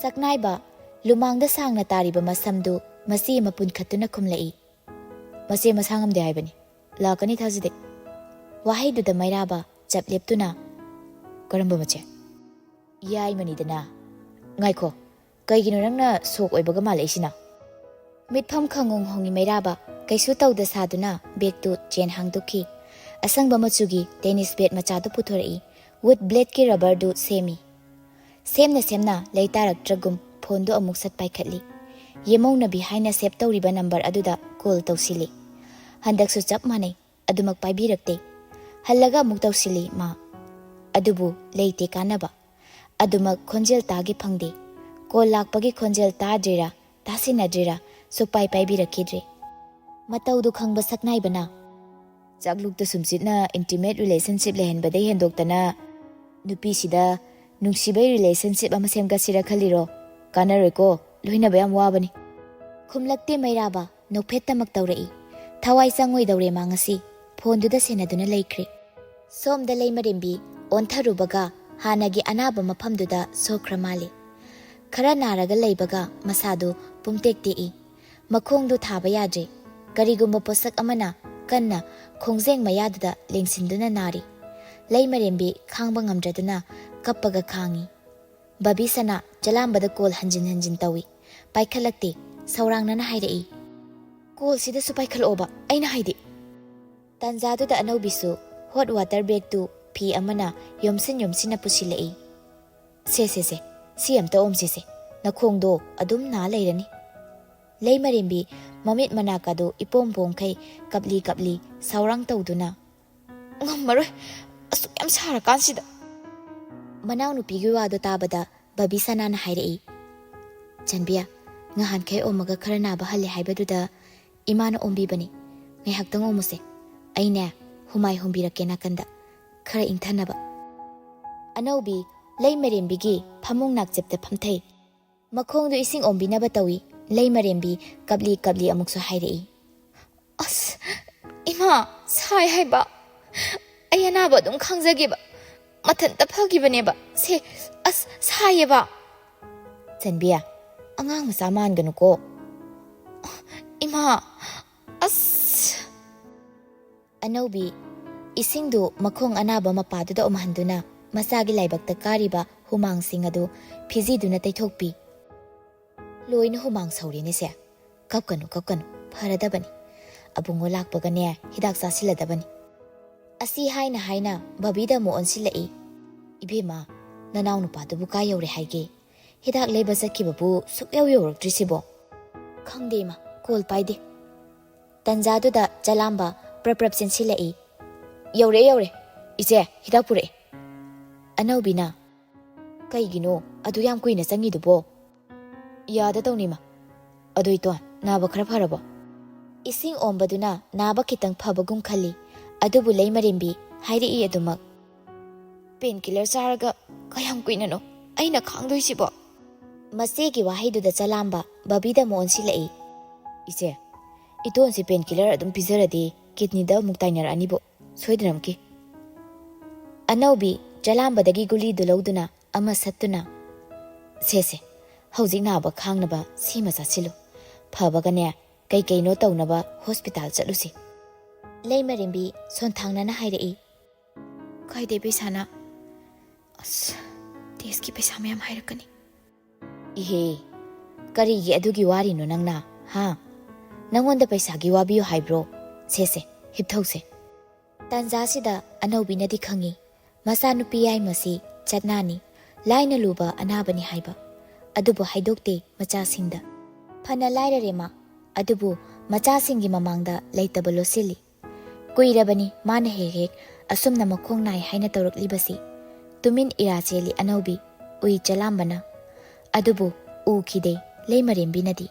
ꯁꯛꯅꯥꯏꯕ, ꯂꯨꯃꯥꯡꯗ ꯁꯥꯡꯅ ꯇꯥꯔꯤꯕ ꯃꯁꯝꯗꯨ ꯃꯆꯤ ꯑꯃ ꯄꯨꯟꯈꯠꯇꯨꯅ ꯈꯨꯝꯂꯛꯏ꯫ "ꯃꯆꯦ ꯃꯁꯥ ꯉꯝꯗꯦ ꯍꯥꯏꯕꯅꯤ꯫ ꯂꯥꯛꯀꯅꯤ ꯊꯥꯖꯗꯦ꯫" ꯋꯥꯍꯩꯗꯨꯗ ꯃꯩꯔꯥꯕ ꯆꯞ ꯂꯦꯞꯇꯨꯅ, "ꯀꯔꯝꯕ ꯃꯆꯦ?" "ꯌꯥꯏꯃꯅꯤꯗꯅ꯫ ꯉꯥꯏꯈꯣ, ꯀꯩꯒꯤꯅꯣ ꯅꯪꯅ ꯁꯣꯛ ꯑꯣꯏꯕꯒ ꯃꯥꯜꯂꯛꯏꯁꯤꯅ?" ꯃꯤꯠꯐꯝ ꯈꯪꯉꯣꯡ ꯍꯣꯡꯉꯤ ꯃꯩꯔꯥꯕ꯫ ꯀꯩꯁꯨ ꯇꯧꯗ ꯁꯥꯗꯨꯅ ꯕꯦꯒꯇꯨ ꯆꯦꯟ ꯍꯥꯡꯗꯣꯛꯈꯤ꯫ ꯑꯁꯪꯕ ꯃꯆꯨꯒꯤ ꯇꯦꯅꯤꯁ ꯕꯦꯠ ꯃꯆꯥꯗꯨ ꯄꯨꯊꯣꯔꯛꯏ꯫ ꯋꯨꯗ ꯕ꯭ꯂꯦꯗꯀꯤ ꯔꯕꯔꯗꯨ ꯁꯦꯝꯃꯤ꯫ ꯁꯦꯝꯅ ꯁꯦꯝꯅ ꯂꯩ ꯇꯥꯔꯛꯇ꯭ꯔꯒꯨꯝ ꯐꯣꯟꯗꯨ ꯑꯃꯨꯛ ꯁꯠ ꯄꯥꯏꯈꯠꯂꯤ꯫ ꯌꯦꯃꯧꯅꯕꯤ ꯍꯥꯏꯅ ꯁꯦꯚ ꯇꯧꯔꯤꯕ ꯅꯝꯕꯔ ꯑꯗꯨꯗ ꯀꯣꯜ ꯇꯧꯁꯤꯜꯂꯤ꯫ ꯍꯟꯗꯛꯁꯨ ꯆꯞ ꯃꯥꯟꯅꯩ꯫ ꯑꯗꯨꯃꯛ ꯄꯥꯏꯕꯤꯔꯛꯇꯦ꯫ ꯍꯜꯂꯒ ꯑꯃꯨꯛ ꯇꯧꯁꯤꯜꯂꯤ ꯃꯥ꯫ ꯑꯗꯨꯕꯨ ꯂꯩꯇꯦ ꯀꯥꯟꯅꯕ꯫ ꯑꯗꯨꯃꯛ ꯈꯣꯟꯖꯦꯜ ꯇꯥꯒꯦ ꯐꯪꯗꯦ꯫ ꯀꯣꯜ ꯂꯥꯛꯄꯒꯤ ꯈꯣꯟꯖꯦꯜ ꯇꯥꯗ꯭ꯔꯤꯔꯥ, ꯇꯥꯁꯤꯟꯅꯗ꯭ꯔꯤꯔꯥ, ꯁꯨꯛꯄꯥꯏ ꯄꯥꯏꯕꯤꯔꯛꯈꯤꯗ꯭ꯔꯦ꯫ ꯃꯇꯧꯗꯨ ꯈꯪꯕ ꯁꯛꯅꯥꯏꯕꯅ, "ꯆꯥꯛꯂꯨꯛꯇ ꯁꯨꯝꯆꯤꯠꯅ intimate relationship ꯂꯩꯍꯟꯕꯗꯩ ꯍꯦꯟꯗꯣꯛꯇꯅ ꯅꯨꯄꯤꯁꯤꯗ ꯅꯨꯡꯁꯤꯕꯩ relationship ꯑꯃ ꯁꯦꯝꯒꯠꯁꯤꯔ ꯈꯜꯂꯤꯔꯣ? ꯀꯥꯟꯅꯔꯣꯏꯀꯣ, ꯂꯣꯏꯅꯕ ꯌꯥꯝ ꯋꯥꯕꯅꯤ꯫" ꯈꯨꯝꯂꯛꯇꯦ ꯃꯩꯔꯥꯕ, ꯅꯣꯛꯐꯦꯠꯇꯃꯛ ꯇꯧꯔꯛꯏ꯫ ꯊꯋꯥꯏ ꯆꯪꯉꯣꯏꯗꯧꯔꯦ ꯃꯥ ꯉꯁꯤ꯫ ꯐꯣꯟꯗꯨꯗ ꯁꯦꯟꯅꯗꯨꯅ ꯂꯩꯈ꯭ꯔꯦ꯫ ꯁꯣꯝꯗ ꯂꯩꯃꯔꯦꯝꯕꯤ ꯑꯣꯟꯊꯔꯨꯕꯒ ꯍꯥꯟꯅꯒꯤ ꯑꯅꯥꯕ ꯃꯐꯝꯗꯨꯗ ꯁꯣꯛꯈ꯭ꯔ ꯃꯥꯜꯂꯦ꯫ ꯈꯔ ꯅꯥꯔꯒ ꯂꯩꯕꯒ ꯃꯁꯥꯗꯨ ꯄꯨꯝꯇꯦꯛ ꯇꯦꯛꯏ꯫ ꯃꯈꯣꯡꯗꯨ ꯊꯥꯕ ꯌꯥꯗ꯭ꯔꯦ꯫ ꯀꯔꯤꯒꯨꯝꯕ ꯄꯣꯠꯁꯛ ꯑꯃꯅ ꯀꯟꯅ ꯈꯣꯡꯖꯦꯡ ꯃꯌꯥꯗꯨꯗ ꯂꯦꯡꯁꯤꯟꯗꯨꯅ ꯅꯥꯔꯤ꯫ ꯂꯩꯃꯔꯦꯝꯕꯤ ꯈꯥꯡꯕ ꯉꯝꯗ꯭ꯔꯗꯨꯅ ꯀꯞꯄꯒ ꯈꯥꯡꯉꯤ꯫ ꯕꯕꯤꯁꯅꯥ ꯆꯂꯥꯝꯕꯗ ꯀꯣꯜ ꯍꯟꯖꯤꯟ ꯍꯟꯖꯤꯟ ꯇꯧꯏ꯫ ꯄꯥꯏꯈꯠꯂꯛꯇꯦ꯫ ꯁꯧꯔꯥꯡꯅꯅ ꯍꯥꯏꯔꯛꯏ, "ꯀꯣꯜꯁꯤꯗꯁꯨ ꯄꯥꯏꯈꯠꯂꯛꯑꯣꯕ, ꯑꯩꯅ ꯍꯥꯏꯗꯤ꯫" ꯇꯥꯟꯖꯥꯗꯨꯗ ꯑꯅꯧꯕꯤꯁꯨ ꯍꯣꯠ ꯋꯥꯇꯔ ꯕꯦꯒꯇꯨ ꯐꯤ ꯑꯃꯅ ꯌꯣꯝꯁꯤꯟ ꯌꯣꯝꯁꯤꯟꯅ ꯄꯨꯁꯤꯜꯂꯛꯏ꯫ "ꯁꯦ, ꯁꯦ, ꯁꯦ, ꯁꯤ ꯑꯝꯇ ꯑꯣꯝꯁꯤꯁꯦ, ꯅꯈꯣꯡꯗꯣ ꯑꯗꯨꯝ ꯅꯥ ꯂꯩꯔꯅꯤ꯫" ꯂꯩꯃꯔꯦꯝꯕꯤ ꯃꯃꯤꯠ ꯃꯅꯥꯀꯗꯨ ꯏꯄꯣꯝ ꯄꯣꯝꯈꯩ ꯀꯞꯂꯤ ꯀꯞꯂꯤ ꯁꯥꯎꯔꯥꯡ ꯇꯧꯗꯨꯅ, "ꯉꯝꯃꯔꯣꯏ, ꯑꯁꯨꯛ ꯌꯥꯝ ꯁꯥꯔꯀꯥꯟꯁꯤꯗ꯫" ꯃꯅꯥꯎꯅꯨꯄꯤꯒꯤ ꯋꯥꯗꯣ ꯇꯥꯕꯗ ꯕꯕꯤꯁꯅꯥꯅ ꯍꯥꯏꯔꯛꯏ, "ꯆꯟꯕꯤ, ꯉꯍꯥꯟꯈꯩ ꯑꯣꯝꯃꯒ ꯈꯔ ꯅꯥꯕ ꯍꯜꯂꯦ ꯍꯥꯏꯕꯗꯨꯗ ꯏꯃꯥꯅ ꯑꯣꯝꯕꯤꯕꯅꯤ꯫ ꯉꯥꯏꯍꯥꯛꯇꯪ ꯑꯣꯝꯃꯨꯁꯦ, ꯑꯩꯅꯦ ꯍꯨꯃꯥꯏ ꯍꯨꯝꯕꯤꯔꯛꯀꯦ ꯅꯥꯀꯟꯗ, ꯈꯔ ꯏꯪꯊꯅꯕ꯫" ꯑꯅꯧꯕꯤ ꯂꯩꯃꯔꯦꯝꯕꯤꯒꯤ ꯐꯃꯨꯡ ꯅꯥꯛꯆꯦꯞꯇ ꯐꯝꯊꯩ꯫ ꯃꯈꯣꯡꯗꯨ ꯏꯁꯤꯡ ꯑꯣꯝꯕꯤꯅꯕ ꯇꯧꯏ꯫ ꯂꯩꯃꯔꯦꯝꯕꯤ ꯀꯞꯂꯤ ꯀꯞꯂꯤ ꯑꯃꯨꯛꯁꯨ ꯍꯥꯏꯔꯛꯏ, "ꯑꯁ, ꯏꯃꯥ, ꯁꯥꯏ ꯍꯥꯏꯕ꯫ ꯑꯩ ꯑꯅꯥꯕ ꯑꯗꯨꯝ ꯈꯥꯡꯖꯒꯦꯕ꯫ ꯃꯊꯟꯇ ꯐꯈꯤꯕꯅꯦꯕ꯫ ꯁꯦ, ꯑꯁ, ꯁꯥꯏꯌꯦꯕ꯫" "ꯆꯟꯕꯤ, ꯑꯉꯥꯡ ꯃꯆꯥ ꯃꯥꯟꯒꯅꯨꯀꯣ꯫" "ꯏꯃꯥ, ꯑꯁ꯫" ꯑꯅꯧꯕꯤ ꯏꯁꯤꯡꯗꯨ ꯃꯈꯣꯡ ꯑꯅꯥꯕ ꯃꯄꯥꯗꯨꯗ ꯑꯣꯝꯍꯟꯗꯨꯅ ꯃꯆꯥꯒꯤ ꯂꯥꯏꯕꯛꯇ ꯀꯥꯔꯤꯕ ꯍꯨꯃꯥꯡꯁꯤꯡ ꯑꯗꯨ ꯐꯤꯖꯤꯗꯨꯅ ꯇꯩꯊꯣꯛꯄꯤ꯫ "ꯂꯣꯏꯅ ꯍꯨꯃꯥꯡ ꯁꯧꯔꯦꯅꯦ ꯁꯦ꯫ ꯀꯞꯀꯅꯨ, ꯀꯞꯀꯅꯨ, ꯐꯔꯗꯕꯅꯤ꯫ ꯑꯕꯨꯡꯉꯣ ꯂꯥꯛꯄꯒꯅꯦ ꯍꯤꯗꯥꯛ ꯆꯥꯁꯤꯜꯂꯗꯕꯅꯤ꯫" ꯑꯁꯤ ꯍꯥꯏꯅ ꯍꯥꯏꯅ ꯕꯕꯤꯗ ꯑꯃꯨꯛ ꯑꯣꯟꯁꯤꯜꯂꯛꯏ꯫ "ꯏꯕꯦꯝꯃ, ꯅꯅꯥꯎ ꯅꯨꯄꯥꯗꯨꯕꯨ ꯀꯥꯏ ꯌꯧꯔꯦ ꯍꯥꯏꯒꯦ? ꯍꯤꯗꯥꯛ ꯂꯩꯕ ꯆꯠꯈꯤꯕꯕꯨ ꯁꯨꯛꯌꯧ ꯌꯧꯔꯛꯇ꯭ꯔꯤꯁꯤꯕꯣ?" "ꯈꯪꯗꯦ ꯏꯃꯥ, ꯀꯣꯜ ꯄꯥꯏꯗꯦ꯫" ꯇꯟꯖꯥꯗꯨꯗ ꯆꯂꯥꯝꯕ ꯄ꯭ꯔꯞ ꯄ꯭ꯔꯞ ꯆꯦꯟꯁꯤꯜꯂꯛꯏ꯫ "ꯌꯧꯔꯛꯑꯦ, ꯌꯧꯔꯦ꯫ ꯏꯆꯦ, ꯍꯤꯗꯥꯛ ꯄꯨꯔꯛꯑꯦ꯫" ꯑꯅꯧꯕꯤꯅ, "ꯀꯩꯒꯤꯅꯣ ꯑꯗꯨ ꯌꯥꯝ ꯀꯨꯏꯅ ꯆꯪꯉꯤꯗꯨꯕꯣ?" "ꯌꯥꯗ ꯇꯧꯅꯤꯃ꯫ ꯑꯗꯨ ꯏꯇꯣꯟ, ꯅꯥꯕ ꯈꯔ ꯐꯔꯕꯣ?" ꯏꯁꯤꯡ ꯑꯣꯝꯕꯗꯨꯅ ꯅꯥꯕ ꯈꯤꯇꯪ ꯐꯕꯒꯨꯝ ꯈꯜꯂꯤ꯫ ꯑꯗꯨꯕꯨ ꯂꯩꯃꯔꯦꯝꯕꯤ ꯍꯥꯏꯔꯛꯏ ꯑꯗꯨꯃꯛ꯫ "ꯄꯦꯟ ꯀꯤꯂꯔ ꯆꯥꯔꯒ ꯀꯌꯥꯝ ꯀꯨꯏꯅꯅꯣ ꯑꯩꯅ ꯈꯥꯡꯗꯣꯏꯁꯤꯕꯣ?" ꯃꯆꯦꯒꯤ ꯋꯥꯍꯩꯗꯨꯗ ꯆꯂꯥꯝꯕ ꯕꯕꯤꯗ ꯑꯃꯨꯛ ꯑꯣꯟꯁꯤꯜꯂꯛꯏ꯫ "ꯏꯆꯦ, ꯏꯇꯣꯟꯁꯤ ꯄꯦꯟ ꯀꯤꯂꯔ ꯑꯗꯨꯝ ꯄꯤꯖꯔꯗꯤ ꯀꯤꯗꯅꯤꯗ ꯑꯃꯨꯛ ꯇꯥꯏꯅꯔꯛꯑꯅꯤꯕꯣ, ꯁꯣꯏꯗꯅꯃꯛꯀꯤ꯫" ꯑꯅꯧꯕꯤ ꯆꯂꯥꯝꯕꯗꯒꯤ ꯒꯨꯂꯤꯗꯨ ꯂꯧꯗꯨꯅ ꯑꯃ ꯁꯠꯇꯨꯅ, "ꯁꯦ, ꯁꯦ, ꯍꯧꯖꯤꯛ ꯅꯥꯕ ꯈꯥꯡꯅꯕ ꯁꯤꯃ ꯆꯥꯁꯤꯜꯂꯨ꯫ ꯐꯕꯒꯅꯦ, ꯀꯩꯀꯩꯅꯣ ꯇꯧꯅꯕ ꯍꯣꯁꯄꯤꯇꯥꯜ ꯆꯠꯂꯨꯁꯤ꯫" ꯂꯩꯃꯔꯦꯝꯕꯤ ꯁꯣꯟꯊꯥꯡꯅꯅ ꯍꯥꯏꯔꯛꯏ꯫ "ꯀꯥꯏꯗꯩ ꯄꯩꯁꯥꯅ? ꯑꯁ, ꯇꯦꯁꯀꯤ ꯄꯩꯁꯥ ꯃꯌꯥꯝ ꯍꯥꯏꯔꯛꯀꯅꯤ꯫" "ꯏꯍꯦ, ꯀꯔꯤꯒꯤ ꯑꯗꯨꯒꯤ ꯋꯥꯔꯤꯅꯣ ꯅꯪꯅ, ꯍꯥ? ꯅꯪꯉꯣꯟꯗ ꯄꯩꯁꯥꯒꯤ ꯋꯥꯕꯤꯌꯨ ꯍꯥꯏꯕ꯭ꯔꯣ? ꯁꯦ, ꯁꯦ, ꯍꯤꯞꯊꯧꯁꯦ꯫" ꯇꯥꯟꯖꯥꯁꯤꯗ ꯑꯅꯧꯕꯤꯅꯗꯤ ꯈꯪꯉꯤ, ꯃꯆꯥꯅꯨꯄꯤ ꯌꯥꯏꯃꯁꯤ ꯆꯠꯅꯥꯅꯤ, ꯂꯥꯏꯅ ꯂꯨꯕ ꯑꯅꯥꯕꯅꯤ ꯍꯥꯏꯕ꯫ ꯑꯗꯨꯕꯨ ꯍꯥꯏꯗꯣꯛꯇꯦ ꯃꯆꯥꯁꯤꯡꯗ꯫ ꯐꯅ ꯂꯥꯏꯔꯔꯦ ꯃꯥ, ꯑꯗꯨꯕꯨ ꯃꯆꯥꯁꯤꯡꯒꯤ ꯃꯃꯥꯡꯗ ꯂꯩꯇꯕ ꯂꯣꯠꯁꯤꯜꯂꯤ꯫ ꯀꯨꯏꯔꯕꯅꯤ ꯃꯥꯅ ꯍꯦꯛ ꯍꯦꯛ ꯑꯁꯨꯝꯅ ꯃꯈꯣꯡ ꯅꯥꯏ ꯍꯥꯏꯅ ꯇꯧꯔꯛꯂꯤꯕꯁꯤ꯫ ꯇꯨꯃꯤꯟ ꯏꯔꯥ ꯆꯦꯜꯂꯤ ꯑꯅꯧꯕꯤ, ꯎꯏ ꯆꯂꯥꯝꯕꯅ꯫ ꯑꯗꯨꯕꯨ ꯎꯈꯤꯗꯦ ꯂꯩꯃꯔꯦꯝꯕꯤꯅꯗꯤ꯫